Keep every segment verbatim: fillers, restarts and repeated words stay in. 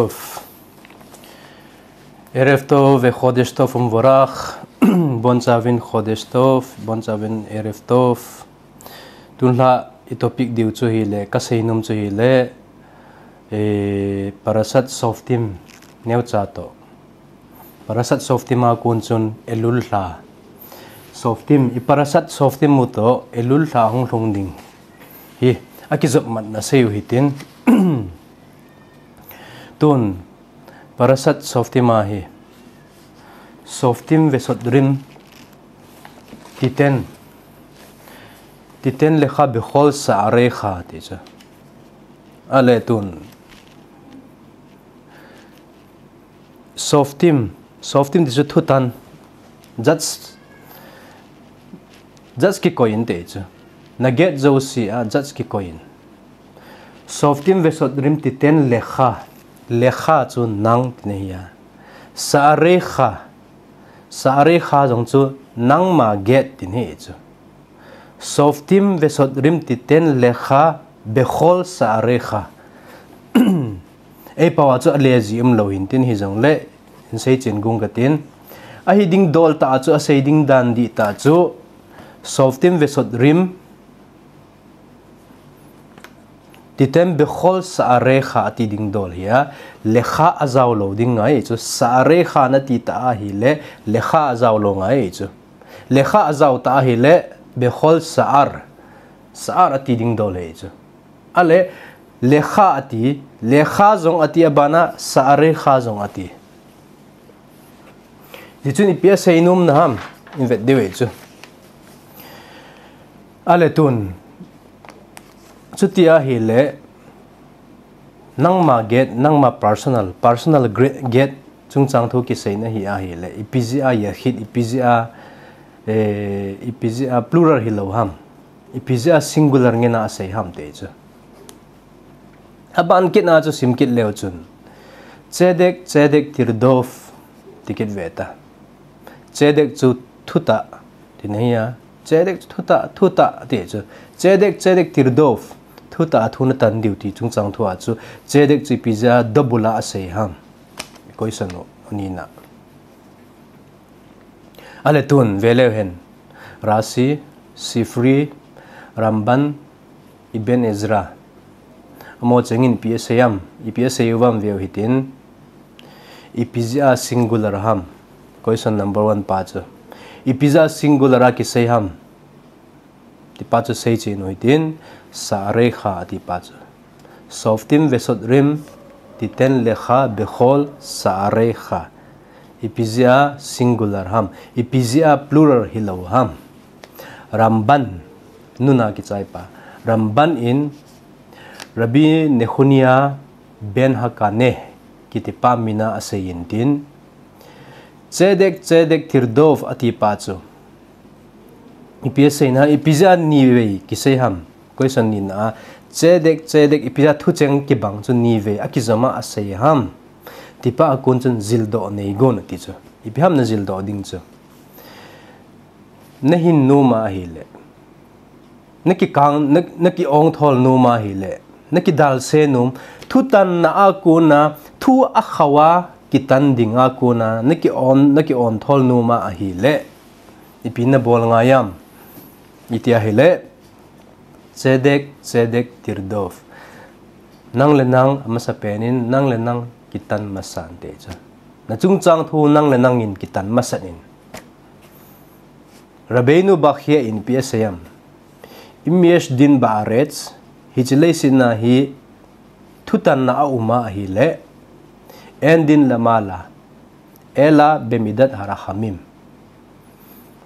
טוב. ערב טוב וחודש טוב ומבורך. Bon chavin Chodesh Tov, bon chavin ערב טוב. Tunlha i topic diu chu hile, kasei nom chu hile, eh, Parashat Shoftim neocha toh. Parashat Shoftim a kon chun Elul lha. Shoftim, i Parashat Shoftim u toh Elul lha hung lhung ding hi akijopmatna sei u hitin. Tun, Parashat Shoftim a hi, Shoftim veSotrim titen, titen lecha bechol sha'arecha ti chu. Ale tun, Shoftim, Shoftim ti chu thutan, judge, judge kikoi in ti chu. Na get jouse a judge kikoi in. Shoftim veSotrim titen lecha, lecha chu nang tina ahi a. Sha'arecha, sha'arecha jong chu nangma get tina ahi chu. Shoftim veSotrim titen lecha bechol sha'arecha. Ei pao a chu ale ji umlou hintin hijongle, in seichen gung katin. Ahi ding dol tah a chu, asei ding dan dihtah chu, Shoftim veSotrim titen bechol sha'arecha ati ding dol ahi a, lecha ajao lou ding ngai chu, sha'arecha nati ta ahile, lecha ajao lou ngai chu. Lecha ajao ta ahile, bechol sha'ar, sha'ar ati ding dol ahi chu. Ale, lecha ati, lecha jong ati, abana sha'arecha jong ati. Tichun ipi asei nom na ham, in vet diu ahi chu. Ale tun, chuti ahile, nangma get, nangma personal, personal gre-, get chungchang thu kiseina hi ahile, ipi jeh a yachid, ipi jeh a, eh, ipi jeh a plural hilou ham, ipi jeh a singular ngen a asei ham ti chu. Aban kit na chu sim kit leu chun, Tzedek, tzedek tirdof, ti kit ve ta. Tzedek chu thutah, tina ahi a. Tzedek chu thutah, thutah, ti chu. Tzedek, tzedek tirdof, thutah a thu natan diu ti chungchang thu a chu. Tzedek chu ipi jeh a double a asei ham. Question u, ani na. Ale tun, ve leu hen. Rashi, Sifri, Ramban, Ibn Ezra. Amaho chengin ipi asei ham, ipi asei uvam veu hitin. Ipi jeh a singular ham. Question number one pa chu. Ipi jeh a singular a kisei ham. Ti pa chu seichen u hitin, sha'arecha ati pa chu. Shoftim veSotrim titen lecha bechol sha'arecha. Ipi jeh a singular ham, ipi jeh a plural hilou ham. Ramban, Nun a kichai pa. Ramban in Rabbi Nehunia ben Hakaneh kiti pa min a asei in tin. Tzedek, tzedek tirdof ati pa chu. Ipi asei na, ipi jeh a ni vei kisei ham. Question ni na a. Tzedek, tzedek, ipi jeh a thucheng kibang chu ni vei akijom a asei ham. Ti pa a kon chun jildoh nei gon ati chu. Ipi ham na jildoh ding chu. Na hin nom a ahile. Na kikang, na, na ki-ong thol nom a ahile. Na kidalse nom. Thutanna a kon a, thu akhao a kitan ding a kon a, na ki-on, na ki-on thol nom a ahile. Ipi na bol ngai ham. Iti ahile. Tzedek, tzedek tirdof. Nang le nang amasapen in, nang le nang kitan masan ti chu. Na chungchang thu nang le nang in kitan masan in. Rabbeinu Bachya in ipi asei ham. Im yesh din ba'aretz, hiche leiset a hi thutanna a um a ahile, en din lamala, ela bemidat harachamim.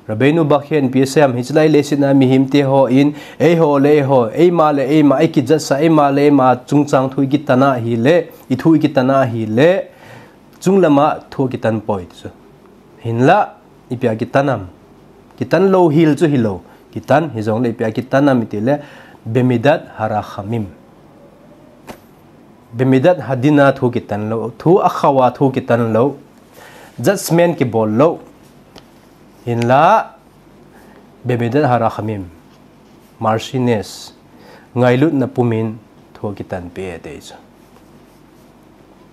Rabbeinu Bachya in ipi asei ham, hiche lai leiset a mihem te hon, eiho le eiho, eima le eima, eikijatsa, eima le eima chungchang thu ikitan a ahile, ithu ikitan a ahile, chunglam a thu kitan poi ti chu. Hinla, ipi a kitan ham. Kitan lou hel chu hilou. Kitan, hijongle ipi a kitan ham itile, bemidat harachamim. Bemidat hadin a thu kitan lou. Thu akhao a thu kitan lou. Judgment kibol lou. Hinla, bemidat harachamim. Mercyness. Ngailutna pumin thu kitan peh e ti chu.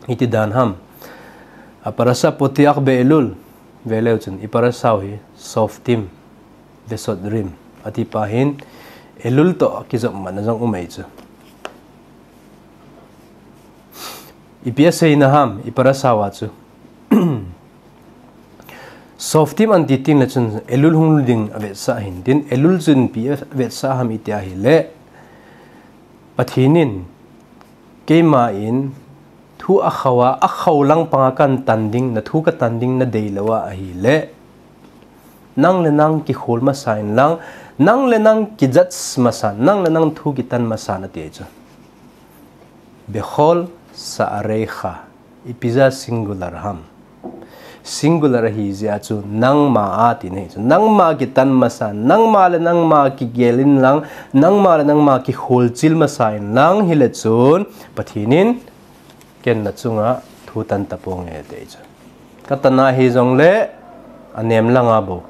Iti dan ham. A parasha Poteach Be'elul, veleu chun, i parasha u hi Shoftim Vesotrim ati pa hin, Elul toh kijop matna jong um ahi chu. Ipi asei na ham, i parasha u a chu. Shoftim ati teng le chun Elul hung lut ding avetsah ahin, tin Elul chun ipi avetsah ham iti ahile, Pathen in, keima in, thu akhou a, akhou lang panga kan tan ding, na thu ka tan ding na deilou a ahile, nang le nang kikhol masa in lang, nang le nang kijudge masa, nang le nang thu kitan masa in ati chu. Bechol sha'arecha, ipi jeh a singular ham. Singular ahi jeh a chu nangma a tina ahi chu. Nangma kitan masa, nangma le nangma kigel in lang, nangma le nangma kikholchil masa in lang, hile chun Pathen in ken na chunga thu tan taponge ati chu. Ka tan ahi jongle, anem langa bou.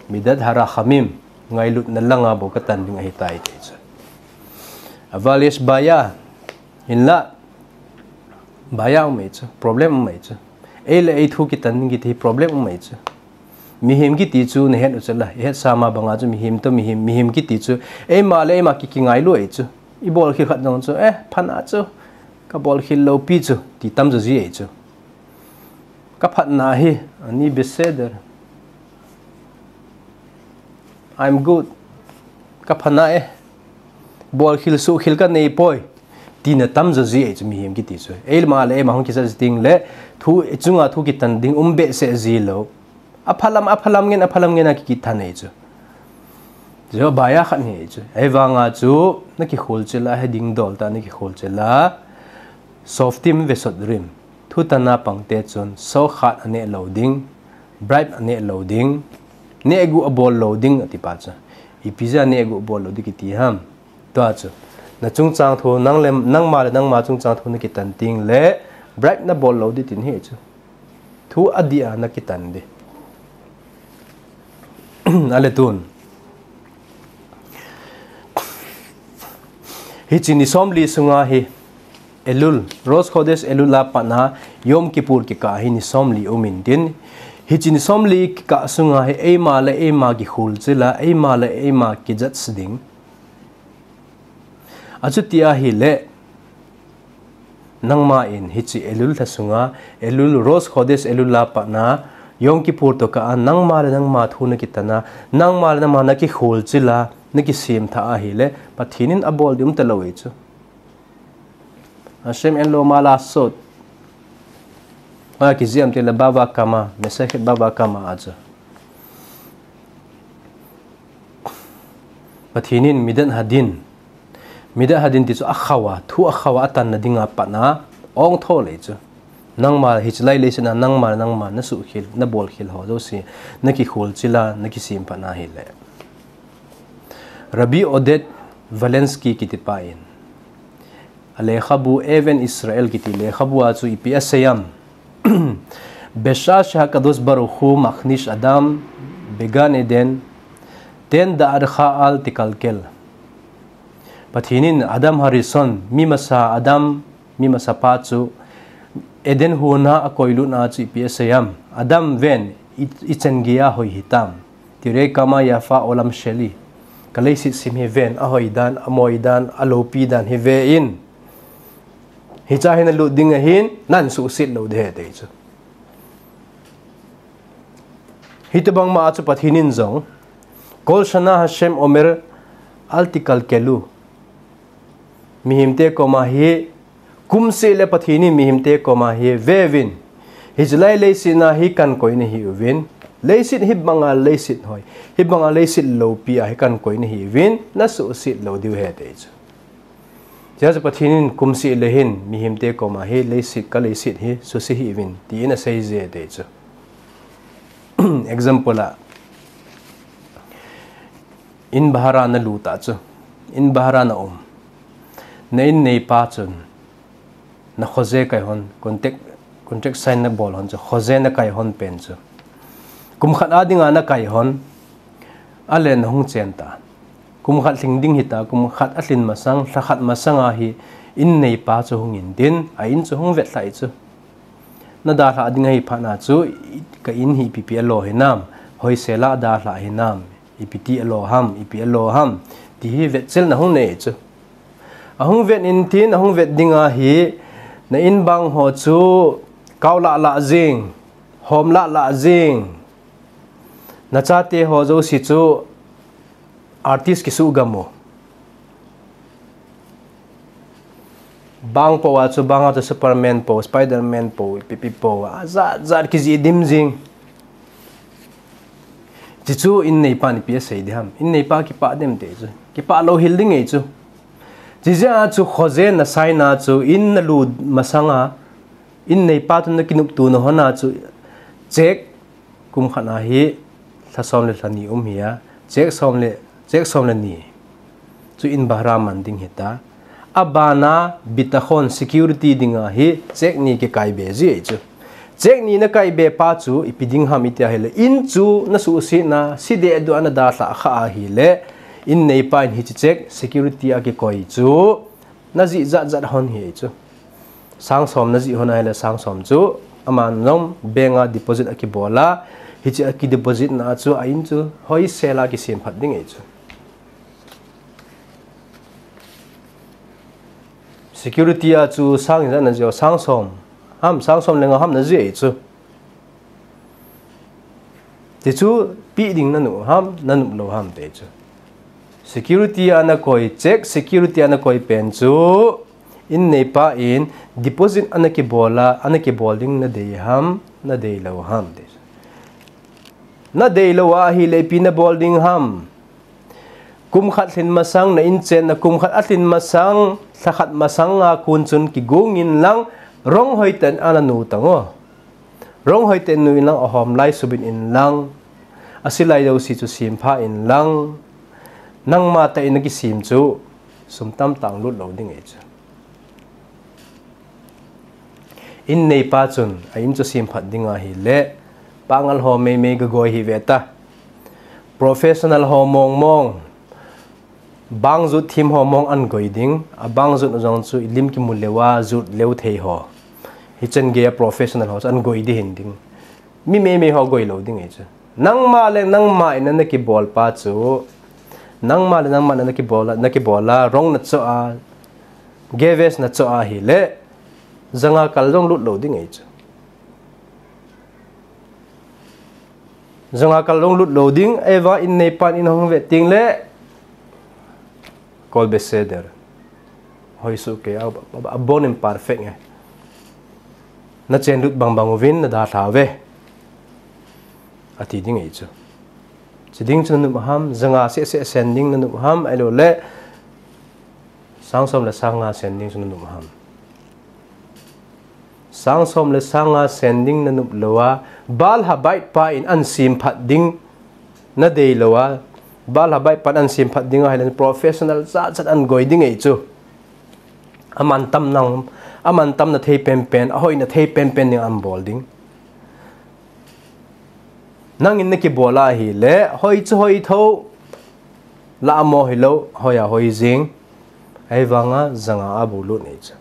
Midat harachamim, ngailutna langa bou ka tan ding ahitai ati chu. Aval yesh baya, hinla, baya um ahi chu, problem um ahi chu. Ei le ei thu kitan ding kiti problem um ahi chu. Mihem kiti chu na het u chu la, i hetsa ma banga chu mihem toh mihem, mihem kiti chu. Eima le eima ki, kingailu ahi chu. I bolkhel khat jong chu, eh, phat a chu, ka bolkhel lou pi chu, ti tamjo ji ahi chu. Ka phatna hi, ani beseder. I'm good. Ka phatna e. Bolkhel suhkhel ka nei poi. Tina tamjo ji ahi chu mihem kiti chu. Eima le eima hung kisa ji teng le, thu, i chunga thu kitan ding um behseh ji lou. Aphalam, aphalam ngen, aphalam ngen a ki, kithan ahi chu. Chu baya khat ahi chu. Ahivanga chu, na kikholchil a, hi ding dol tah a na kikholchil a. Shoftim Vesotrim. Thu tan a pang te chun, sokhat aneh lou ding, bribe aneh lou ding, nehguh abol lou ding ati pa chu. Ipi jeh a nehguh abol lou ding kiti ham. Tua chu. Na chungchang thu, nang le, nangma le nangma chungchang thu na kitan teng le, bribe na bol lou ding tin ahi chu. Thu adih a na kitan ding. Ale tun. Hiche ni somli sunga hi Elul, Rosh Chodesh Elul a pat a Yom Kippur kikah hi ni somli um in tin. Hiche ni somli kikah sunga hi eima le eima kikholchil a, eima le eima kijudge ding. Achuti ahile, nangma in hiche Elul lha sunga, Elul Rosh Chodesh Elul a pat a, Yom Kippur toh kah a, nangma le nangma thu na kitan a, nangma le nangma na kikholchil a, na kisemthah ahile, Pathen in abol ding um talou ahi chu. Hashem en lo ma lasot. A kijih em itile Bava Kama, Masechet Bava Kama a chu. Pathen in Midat Hadin. Midat Hadin ti chu akhou a, thu akhou a atanna dinga pat a, ong tho le chu. Nangma hiche lai leiset a, nangma, nangma, na suhkhel, na bolkhel ho jouse, na kikholchil a, na kisemphah na ahile. Rabbi Oded Valensky kiti pa in. A lekhabu Even Israel kiti lekhabu a chu ipi asei em. Besha shehakadosh baruch hu machnish adam began eden ten da'atcha al tikalkel. Pathen in Adam Harishon, mi masa Adam, mi masa pa chu Eden hon a akoilut a chu ipi asei em. Adam ven, i, i chan geiya hoi hitam. Tirei kama yafa olam sheli. Ka leiset sim hi ven, ahoi dan, amoi dan, aloupi dan hi ve in. Hiche a hi na lut ding ahin, na suhset lou ding ahi ati chu. Hitobang ma a chu Pathen in jong, Kol shana Hashem omer al tikalkelu. Mihemte koma hi, kum seh le Pathen in mihemte koma hi, veuvin. Hiche lai leiset a hi kankoi nahiuvin. Leiset hibanga leiset hoi. Hibanga leiset loupi a hi kankoi nahiuvin. Na suhset lou diu ahi ati chu. Chuche chu Pathen in kum seh le hin, mihemte koma hi, leiset ka leiset hi, suse hih uvin, tin asei ji ahi ati chu. Example a, in bhara na lut a chu, in bhara na um. Na in neipa chun, na khoje kai hon, contract, contract sign na bol hon chu, khoje na kai hon pen chu. Kum khat a dinga na kai hon, ale na hung chen ta. Kum khat lhing ding hita, kum khat alhin masang, lha khat masang a hi, In neipa chu hung in tin, a in chu hung vet lhah chu. Na dalhah ding ahi phat na chu, ka in hi ipi ipi a lo hinam, hoisel a dalhah hinam, ipi ti a lo ham, ipi a lo ham, ti hi vetchilna hung nei chu. A hung vet in tin, a hung vet ding ahi, na in bang ho chu kau lah lah jing, hom lah lah jing, na chate ho jouse chu artist kisuh gam u. Bang po a chu, bang a chu Superman po, Spiderman po, ipi ipi po, a jat jat kijih dim jing. Ti chu in neipan ipi asei ding ham. In neipa kipah dem te chu. Kipah lou hel ding e chu. Ti jeh a chu khojen na saina chu in na lut masanga, in neipa tu na kinuptona hona chu check kum khat na hi lha som le lha ni um hi a, check som le, check som le ni chu in bahra man ding hita. A bana bitakhon security dinga hi check ni kikai be ji chu. Check ni na kai be pa chu ipi ding ham iti ahile, in chu na suhsetna, si deh duh a na dalhah kha ahile, in neipa in hiche check security a kikoi chu na jih jat jat hon hi chu. Sang som na jih hon ahile sang som chu aman jong bank a deposit a kibol a, hiche a kideposit na chu a in chu hoisel a kisem phat ding e chu. Security a chu sang ijat na jih, sang som ham, sang som le nga ham na jih e chu. Ti chu pe ding na nop ham, na nop lou ham ti chu. Security a na koi, check security a na koi pen chu in neipa in deposit ana kibol a, ana kibol ding na dei ham, na dei lou ham ti chu. Na dei lou ahile ipi na bol ding ham. Kum khat lhin masang na in chenna, kum khat a lhin masang, lha khat masang a kon chun kigong in lang, rong hoiten ana nu tan o. Rong hoiten nu in lang, ahom lai subit in lang, asilai jouse chu sempha in lang, nangma tah in na kisem chu sum tamtah lut lou ding e chu. In neipa chun a in chu sem phat ding ahile, pangal ho meimei ga goi hi ve ta. Professional ho mong mong, bang jut thim ho mong an goi ding, a bang jut jong chu i lim kimu leuva jut leu thei ho. Hichan gei a professional ho chu an goi di hin ding. Mi meimei ho goi lou ding e chu. Nangma le nangma in na kibol pa chu, nangma le nangma in na kibol, na kibol a, rong na cho a, geves na cho ahile, janga kal jong lut lou ding e chu. Janga kal jong lut lou ding, ahivang in neipan in hung vet ding le, kol beseder. Hoi soh kei, a, a, a bon in perfect e. Na chen lut bang bang uvin na dalha uve, ati ding e chu. Chi ding chu na nop ham, janga seh seh sen ding na nop ham, ahilou le, sang som le sang nga sen ding chu na nop ham. Sang som le sang nga sen ding na nop lou a, balha bait pa in an sem phat ding na dei lou a, balha bait pa in an sem phat ding ahile professional chat chat an goi ding e chu. Aman tam nang, aman tam na thei pen pen, ahoi na thei pen pen ding an bol ding. Nang in na kibol ahile, hoi chu hoi tho, la amo hilou, hoi a hoi jing, ahivang a janga a bu lut e chu.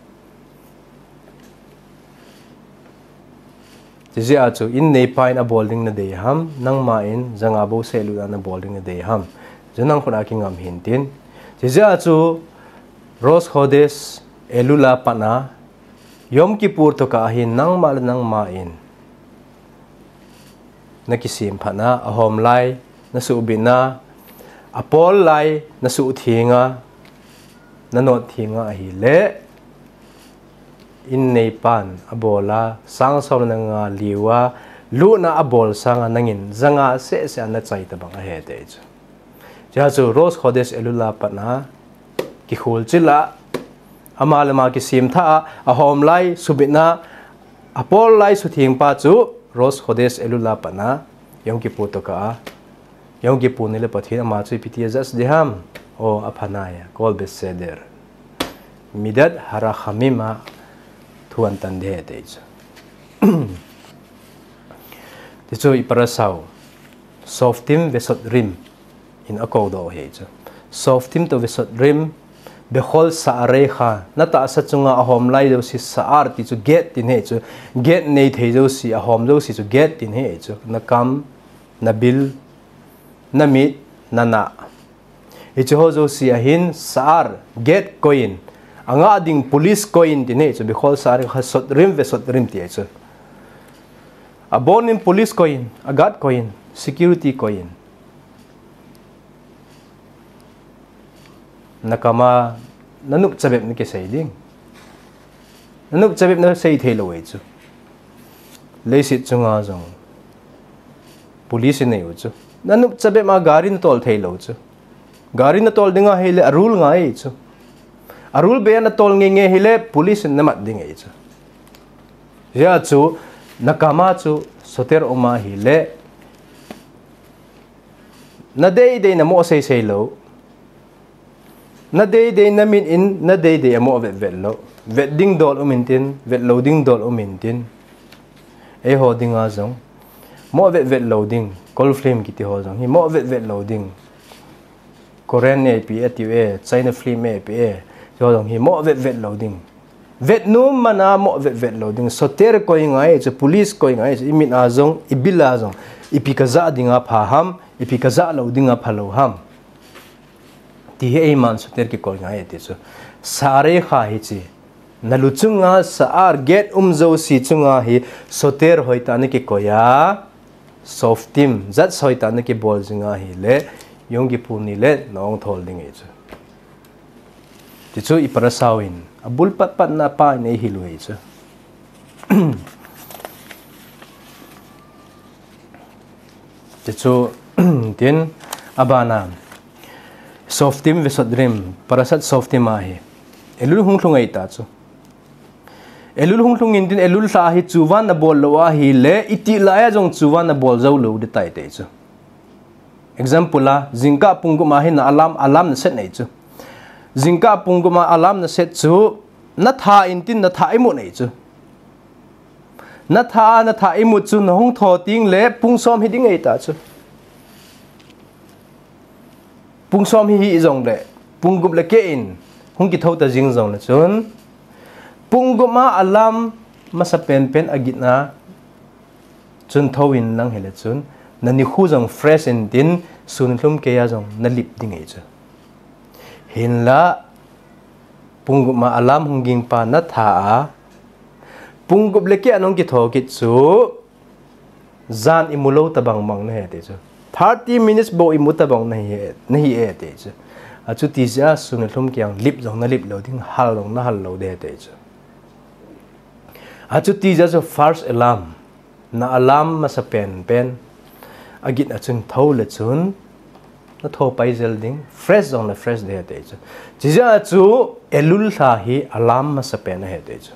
Chijeh a chu in neipa in a bol ding na dei ham, nangma in janga bo seh lut a na bol ding na dei ham. Chu nang khut a kingam hin tin. Chijeh a chu Rosh Khodesh Elul a pat a Yom Kippur tokah a hin nangma le nangma in na kisem phat na, ahom lai na subit na, apol lai na sutheng a, na nottheng a ahile, in neipan a bol a, sang som le nga liu a, lutna a bol sang a nang in janga seh seh a na chai tabang ahi te chu. Chua chu Rosh Khodesh Elul a pat a, kikhol chil a, ama le ama kisem tha a, ahom lai subit na, apol lai sutheng pa chu Rosh Khodesh Elul a pat a, Yom Kippur tokah a, Yom Kippur ni le Pathen ama chu ipi ti a judge di ham. O, apha nai a, kol beseder. Midat harachamim a thu an tan di ahi te chu. Ti chu i parasha u, Shoftim veSotrim in a kou doh u ahi chu. Shoftim to veSotrim, Bechol sha'arecha, natahsa chunga ahom lai jouse sha'ar ti chu gate tina ahi chu. Gate nei thei jouse, ahom jouse chu gate tina ahi chu. Nakam, nabil, namit, nana. Hiche ho jouse ahin sha'ar, gate koiyin, angah ding police koiyin tina ahi chu. Bechol sha'arecha sotrim vesotrim ti ahi chu. Abonin police koiyin, a guard koiyin, security koiyin. Nakam a nanop chabep nakisei ding. Nanop chabep nasei thei lou ahi chu. Leiset chunga jong police inei u chu. Nanop chabep a gari natol thei lou chu. Gari natol ding ahile a rule ngai ahi chu. A rule bei a natol ngeingei hile police in namat ding ahi chu. Hijeh chun nakam a chu soter um ahile, nadeidei namo seisei lou. Nadeidei namit in, nadeidei amo vetvet lou. Vet ding dol um intin, vet lou ding dol um intin. Eiho dinga jong mo vetvet lou ding, Kol film kiti ho jong hi mo vetvet lou ding. Korean eipi e, tiu e, China film eipi e, ti ho jong hi mo vetvet lou ding. Vet nom mana mo vetvet lou ding, soter koi ngai chu, police koi ngai chu, imit a jong, ibil a jong, ipi kajah dinga pha ham, ipi kajah lou dinga phalou ham. Ti hi eiman soter kikoi ngai ahi ti chu. Sha'arecha hiche. Nalu chunga sha'ar gate um jouse chunga hi soter hoitah a nakikoi a, shoftim, judge hoitah a nakibol jing ahile, Yom Kippur ni le naong thol ding ahi chu. Ti chu i parasha in, abul patpatna pa in eihil u ahi chu. Ti chu, tin, abana, shoftim vesotrim, parashat shoftim ahi. Elul hung lhung ahi ta chu. Elul hung lhung intin Elul lha hi tshuva nabol lou ahile, itih laiya jong tshuva nabol jou lou ding ahitai ti chu. Example a, jingkah pung gup a hi na alarm, alarm naset ahi chu. Jingkah pung gup a alarm naset chu, natha intin natha imut ahi chu. Natha, natha imut chu nahung tho teng le pung som hi ding ahi ta chu. Pung som hi hih jongle, pung gup le keh in hung kitho ta jing jongle chun, pung gup a alarm masa penpen agin a chun tho in lang hile chun, na nikho jong fresh intin, sun lhum keiya jong nalip ding ahi chu. Hinla, pung gup a alarm hung ging pa natha a, pung gup le keh a nahung kitho kit chu, jan imu lou tabang bang nahi e ti chu. Thirty minutes bou imu tabang nahi e, nahi e ti chu. Achuti jeh a sun lhum keiya lip jong nalip lou ding, hal jong nahal lou ding ahi ti chu. Achuti jeh a chu first alarm, na alarm masa penpen agin a chun tho le chun, natho pai jel ding, fresh jong na fresh ding ahi ti chu. Chijeh a chu Elul lha hi alarm masa pen ahi ti chu.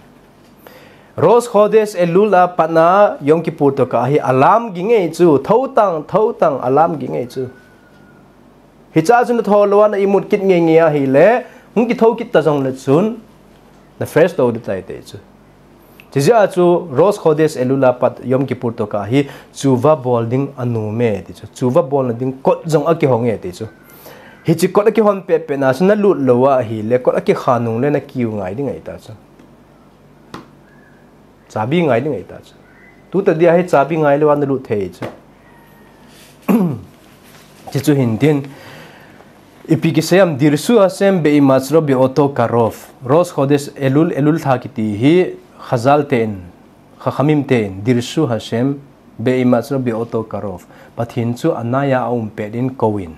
Rosh Chodesh Elul a pat a Yom Kippur tokah hi alarm ging ahi chu, tho tang, tho tang, alarm ging ahi chu. Hiche a chu natho lou a na imut kit ngeingei ahile, hung kitho kit ta jongle chun, na fresh to ding ahitai ti chu. Chijeh a chu Rosh Chodesh Elul a pat Yom Kippur tokah hi tshuva bol ding anom e ti chu. Tshuva bolna ding kot jong akihong e ti chu. Hiche kot akihon pehpeh na chu nalut lou ahile, kot akikha nung le nakiu ngai ding ahi ta chu. Chabi ngai ding ahi ta chu. Tuta dia hi chabi ngai lou a nalut thei chu. Hichu hintin, ipi kisei ham, Dirshu Hashem be'imatzro be'oto karov. Rosh Chodesh Elul, Elul lha kiti hi Chazal ten, Chachamim ten, Dirshu Hashem be'imatzro be'oto karov. Pathen chu anaiya aum pet in kouvin.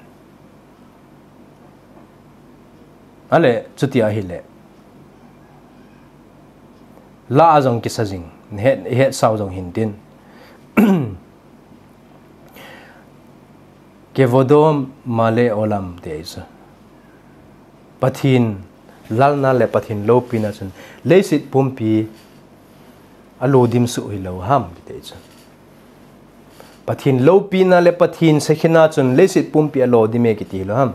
Ale, chuti ahile, la a jong kisa jing, het, het sao jong hintin. Kevodo male olam ti ahi chu. Pathen lalna le Pathen loupina chun leiset pumpi alodim soh hilou ham kiti chu. Pathen loupina le Pathen sakhina chun leiset pumpi alodim e kiti hilou ham.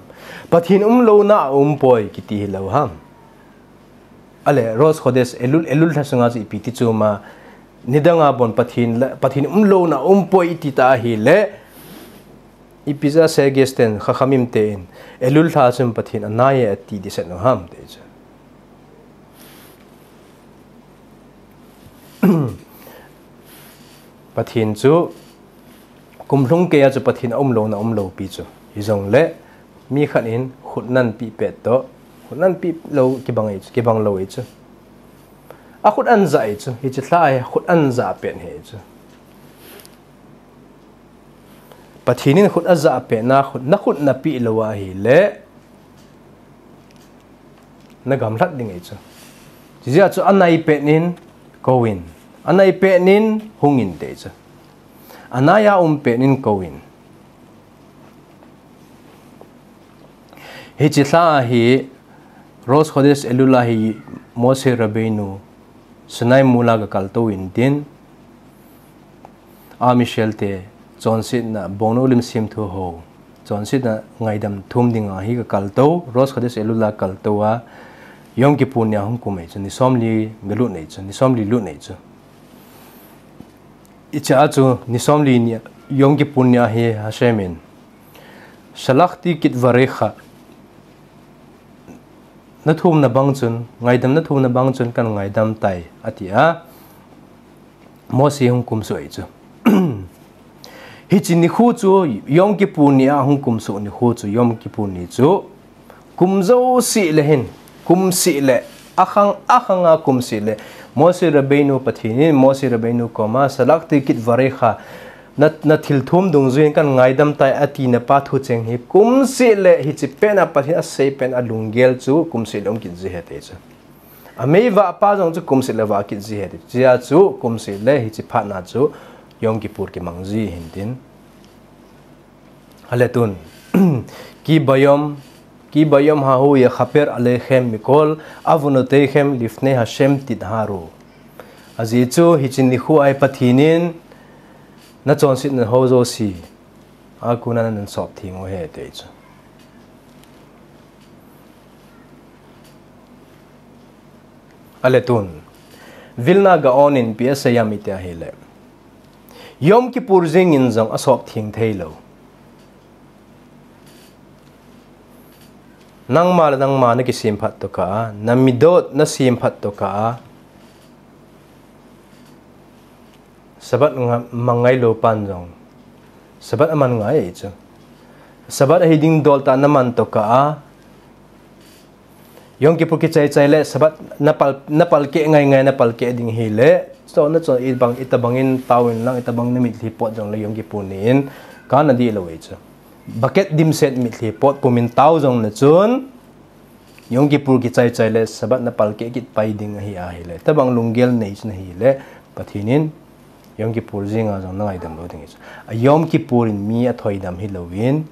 Pathen umlouna aumpoi kiti hilou ham. Ale, Rosh Chodesh Elul, Elul lha sunga chu ipi ti chu ma, nidanga bon Pathen la, Pathen umlouna aumpoi iti ta ahile, Ipi jeh a Sergius ten Khakhamim te in Elul lha chun Pathen anaiye ati diset u ham ti chu. Pathen chu kum lhung keiya chu Pathen aumlou na umlou pi chu. Hijongle mi khat in khut nan pi pet toh, khut nan pi lou kibang ei chu, kibang lou ei chu. Akhut an ja ei chu, hiche lha hi khut an ja pet hi chu. Pathen in khut aja pet na khut, na khut na pi lou ahile, na gamlhat ding ei chu. Chijeh chu anai pet in kouvin, anai pet in hungin ti chu. Anaiya um pet in kouvin. Hiche lha hi Rosh Khodesh Elul a hi Moshe Rabbeinu Sinai mol a ga kaltou in tin, Am Israel te chonsetna bongna ulim semthu ho, chonsetna ngaidam thum dinga hi ga kaltou, Rosh Khodesh Elul a kaltou a, Yom Kippur nia hung kum ei chu, ni somli ga lut ei chu, ni somli lut ei chu. Hiche a chu ni somli nia, Yom Kippur nia hi Hashem in, Shalachti kidvarecha, na thumna bang chun, ngaidam na thumna bang chun kan ngaidam tai, ati a, Moshe hung kumsuh ei chu. Hiche nikho chu, Yom Kippur nia hung kumsuh nikho chu, Yom Kippur ni chu, kum jouse le hin, kumseh le, akhang, akhang a kumseh le, Moshe Rabbeinu Pathen in, Moshe Rabbeinu koma, Shalachti kidvarecha, na, na thilthum dungjuiyin kan ngaidam tai ati na pa thucheng hi, kumseh le, hiche pet a Pathen asei pet a lunggel chu, kumseh le um kit ji ahi ti chu. Amei vah pa jong chu kumseh le vah kit ji ahi ti. Chijeh chu kumseh le hiche phat na chu Yom Kippur kimang ji ahin tin. Ale tun. Ki bayom, ki bayom hahu yechaper aleichem mikol avonoteichem lifnei Hashem titharu. Ajeh chu hiche nikho a hi Pathen in na chonsetna ho jouse a kona nan sop theng u ahi ti chu. Ale tun. Vilna Gaon in ipi asei em iti ahile, Yom Kippur jingin jong asop theng thei lou. Nangma le nangma na kisem phat tokah a, na midot na sem phat tokah a, Shabbat nga, mang ngai lou pan jong Shabbat aman ngai ei chu. Shabbat ahi ding dol tah na man tokah a, Yom Kippur kichai chai le Shabbat na pal, na palkeh ngai ngai na palkeh ding ahile, chona chon itobang, itobang in taovin lang, itobang na mitlhi pot jongle Yom Kippur ni in kana dih lou ei chu. Bucket dimset mitlhi pot pum in tao jongle chun, Yom Kippur kichai chai le Shabbat na palkeh kit pai ding ahi ahile, tobang lunggel nei chu na hile, Pathen in Yom Kippur jinga jong na ngaidam lou ding ahi chu. A Yom Kippur in mi athoidam hilouvin,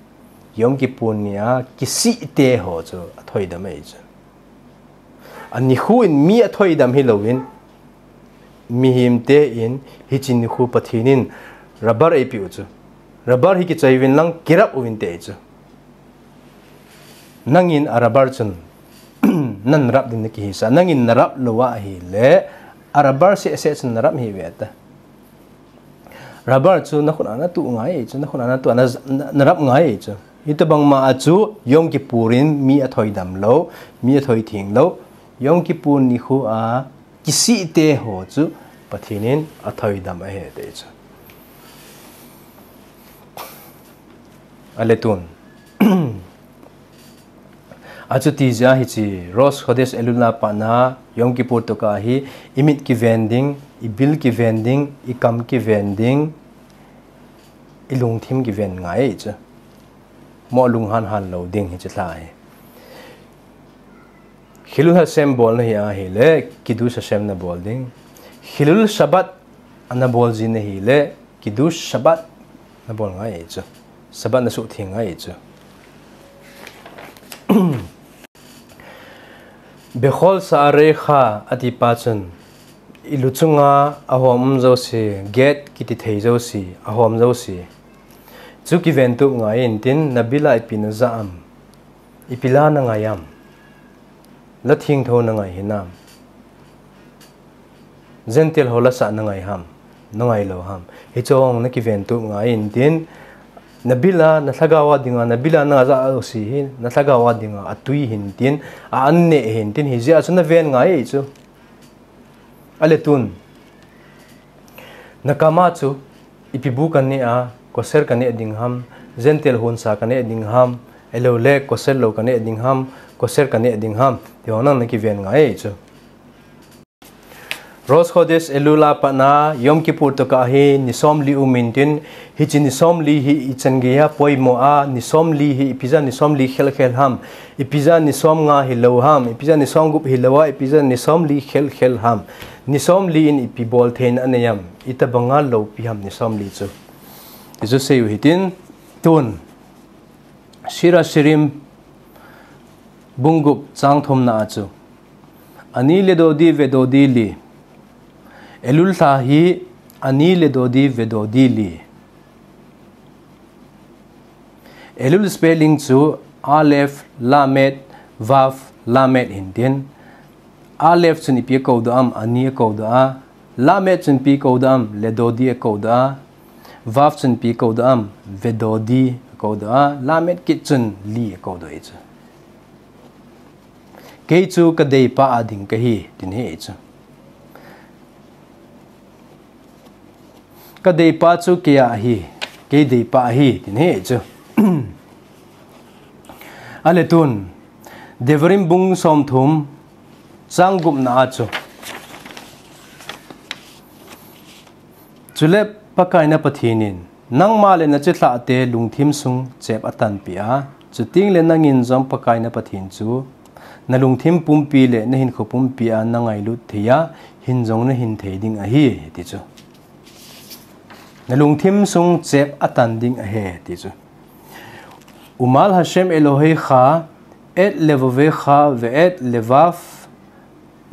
Yom Kippur nia kisih te ho chu athoidam ahi chu. A nikho in mi athoidam hilouvin, mihem te in hiche nikho Pathen in rubber eipeh u chu. Rubber hi kichai uvin lang kirap uvin ti ahi chu. Nangin a rubber chun nan rap ding na kihisah. Nangin na rap lou ahile, a rubber seh seh chun na rap hih ve ta. Rubber chu na khut a na tuh ngai ei chu, na khut a na tuh a na, na, na rap ngai ei chu. Hitobang ma a chu Yom Kippur in mi athoidam lou, mi athoi theng lou. Yom Kippur nikho a kisih te ho chu Pathen in athoidam ahi ti chu. Ale tun. Achuti jeh a hiche Rosh Chodesh Elul a pat na Yom Kippur tokah hi imit kiven ding, ibil kiven ding, ikam kiven ding, ilungthim kiven ngai ei chu. Mo lunghan han lou ding hiche lha hi. Chillul Hashem bol na hi ahile, Kiddush Hashem na bol ding. Chillul Shabbat ana bol ji na hile, Kiddush Shabbat na bol ngai ei chu. Shabbat na suhtheng ngai ei chu. Bechol sha'arecha ati pa chun, ilu chunga ahom um jouse, gate kiti thei jouse, ahom jouse. Chu kiven tup ngai in tin, na bil a ipi na ja am, ipi la na ngai am. La thengtho na ngai hinam. Gentile ho la sah na ngai ham, na ngai lou ham. Hiche ho na kiven tup ngai in tin, Nabila, na lhagao a dinga, nabila na ja a si hi, na lhagao a dinga, atui hintin, a an ne hintin, hijeh a chu na ven ngai chu. Ale tun. Na kama chu, ipi bu ka ne a, kosher ka ne ding ham, Gentile hunsa ka ne ding ham, elo le kosher lo ka ne ding ham, kosher ka ne ding ham, ti ho nang na kiven ngai chu. Rosh Chodesh Elul a pat na Yom Kippur tokah hi ni somli um intin, hiche ni somli hi ichan geiya poimo a, ni somli hi ipi jeh a ni somli khel khel ham, ipi jeh a ni somnga hilou ham, ipi jeh a ni somgup hilou a, ipi jeh a ni somli khel khel ham, ni somli in ipi bol theina anei ham, itobanga loupi ham ni somli chu. Ti chu sei u hitin, tun. Shir Hashirim bung gup chang thumna a chu. Ani ledodi vedodi li. Elul lha hi ani ledodi vedodi li. Elul spelling chu Aleph, Lamed, Vav, Lamed hintin. Aleph chun ipi akou doh am, ani akou doh a. Lamed chun ipi akou doh am, ledodi akou doh a. Vav chun ipi akou doh am, vedodi akou doh a. Lamed kit chun li akou doh e chu. Kei chu ka deipa a ding kahi, tin ahi chu. Ka deipa chu kei ahi, kei deipa ahi, tin ahi chu. Ale tun, Devarim bung somthum, chang gupna a chu. Chule Pakai na Pathen in, nangma le na chilhah te lungthim sung chep atanpeh a, chuteng le nangin jong Pakai na Pathen chu, na lungthim pumpi le na hinkho pumpi a na ngailut thei a, hin jong na hin thei ding ahi, ti chu. Na lungthim sung chep atan ding ahi, ti chu. Umal Hashem Elohecha, et levavecha ve'et levav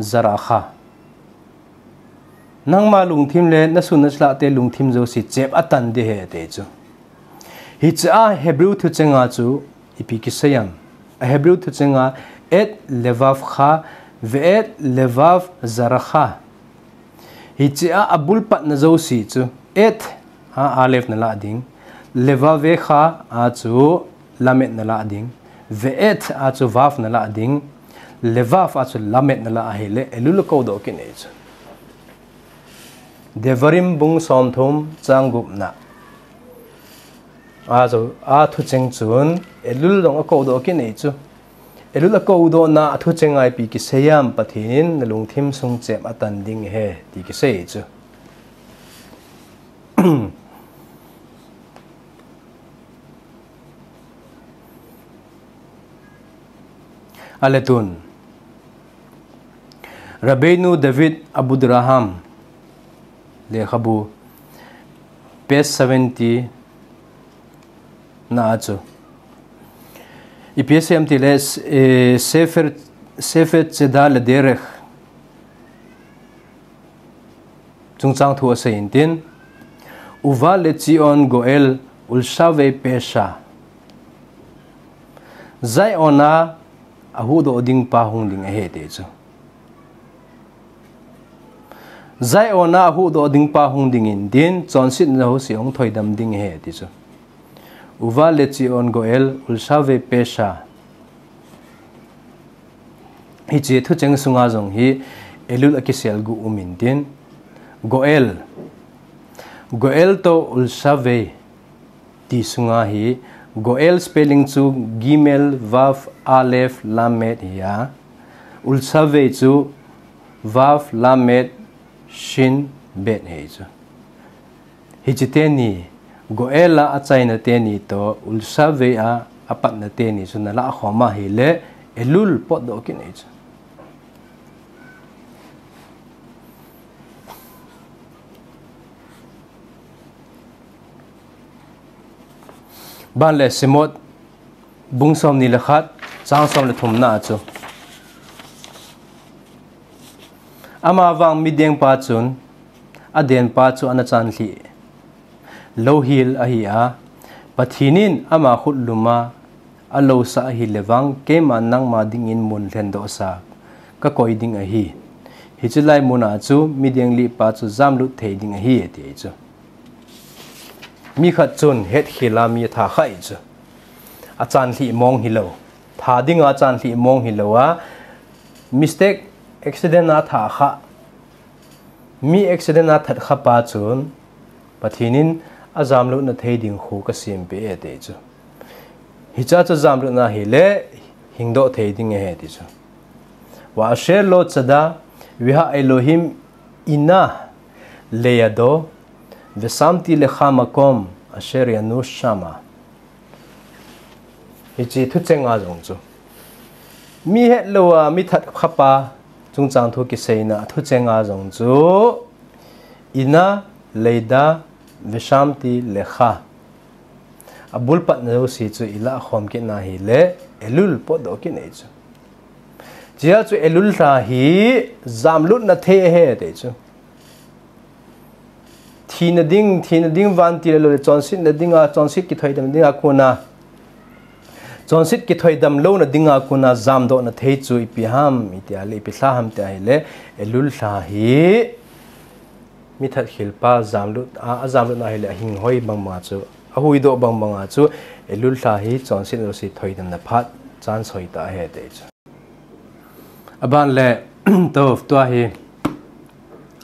zarecha. Nangma lungthim le na sun na chilhah te lungthim jouse chep atan ding ahi, ti chu. Hiche a Hebrew thucheng a chu ipi kisei am. A Hebrew thucheng a et levavcha ve'et levav zarecha. Hiche a abul patna jouse chu et a Aleph na lah ding. Levavecha a chu Lamed na lah ding. Ve'et a chu Vav na lah ding. Levav a chu Lamed na lah ahile Elul akou doh kit e chu. Devarim bung somthum chang gupna. A chu, a thucheng chun Elul jong akou doh kit e chu. Elul akou dohna a thucheng a ipi kisei am, Pathen in na lungthim sung chep atan ding ahi, ti kisei chu. Ale tun. Rabbeinu David Abudraham lekhabu, page seventy na a chu. Ipi asei em tile, eh, Sefer, Sefer Tzedakah Lederech. Chungchang thu asei intin. Uva leTzion Goel ulshavei pesha. Zion a ahuhdoh ding pa hung ding ahi ti chu. Zion a ahuhdoh ding pa hung ding intin, chonsetna jouse hung thoidam ding ahi ti chu. Uva leTzion Goel ulshavei pesha. Hiche thucheng sunga jong hi Elul akisel gu um intin. Goel. Goel to ulshavei ti sunga hi Goel spelling chu Gimel Vav Aleph Lamed hi a. Ulshavei chu Vav Lamed Shin Bet hi chu. Hiche teni, Goel a achaina teni to, ulshavei a apatna teni chu na lah khom a hile, Elul potdoh kit e chu. Ban le Shemot, bung somni le khat, chang som le thumna a chu. Ama vang mideng pa chun, aden pa chu ana chanlhi. Louhil ahi a, Pathen in ama khutlum a, alousah ahile vang, keiman nangma dingin mun lhendohsa kakoi ding ahi. Hiche lai mun a chu, mideng lih pa chu jamlut thei ding ahi, ati chu. Mi khat chun hetkhel a mi atha kha chu, achanlhi mong hilou, tha dinga achanlhi mong hilou a, mistake, accident a atha kha, mi accident a that kha pa chun Pathen in ajamlutna thei ding khu kasem peh e ati chu. Hiche chu jamlutna hile hingdoh thei ding ahi ati chu. Va'asher lo tzada, v'ha Elohim ina leyado, v'shamti lecha makom asher yanush shama. Hiche thucheng a jong chu, mi hetlou a mi that kha pa chungchang thu kiseina thucheng a jong chu, ina leyada v'shamti lecha, abulpatna jouse chu ilah khom kit na hile Elul potdoh kit ahi chu. Hiche chu Elul lha hi jamlutna thei ahi ati chu. Thina ding, thina ding vantil lou le chonsetna dinga, chonset kithoidam dinga kona, chonset kithoidam louna dinga kona jamdohna thei chu ipi ham iti a le, ipi lha ham tia hile, Elul lha hi mi thatkhel pa jamlut a, ajamlutna hile ahinghoi bang banga chu, ahuhdoh bang banga chu, Elul lha hi chonsetna jouse thoidamna phat chance hoi tah ahi ati chu. Aban le, to, tua hi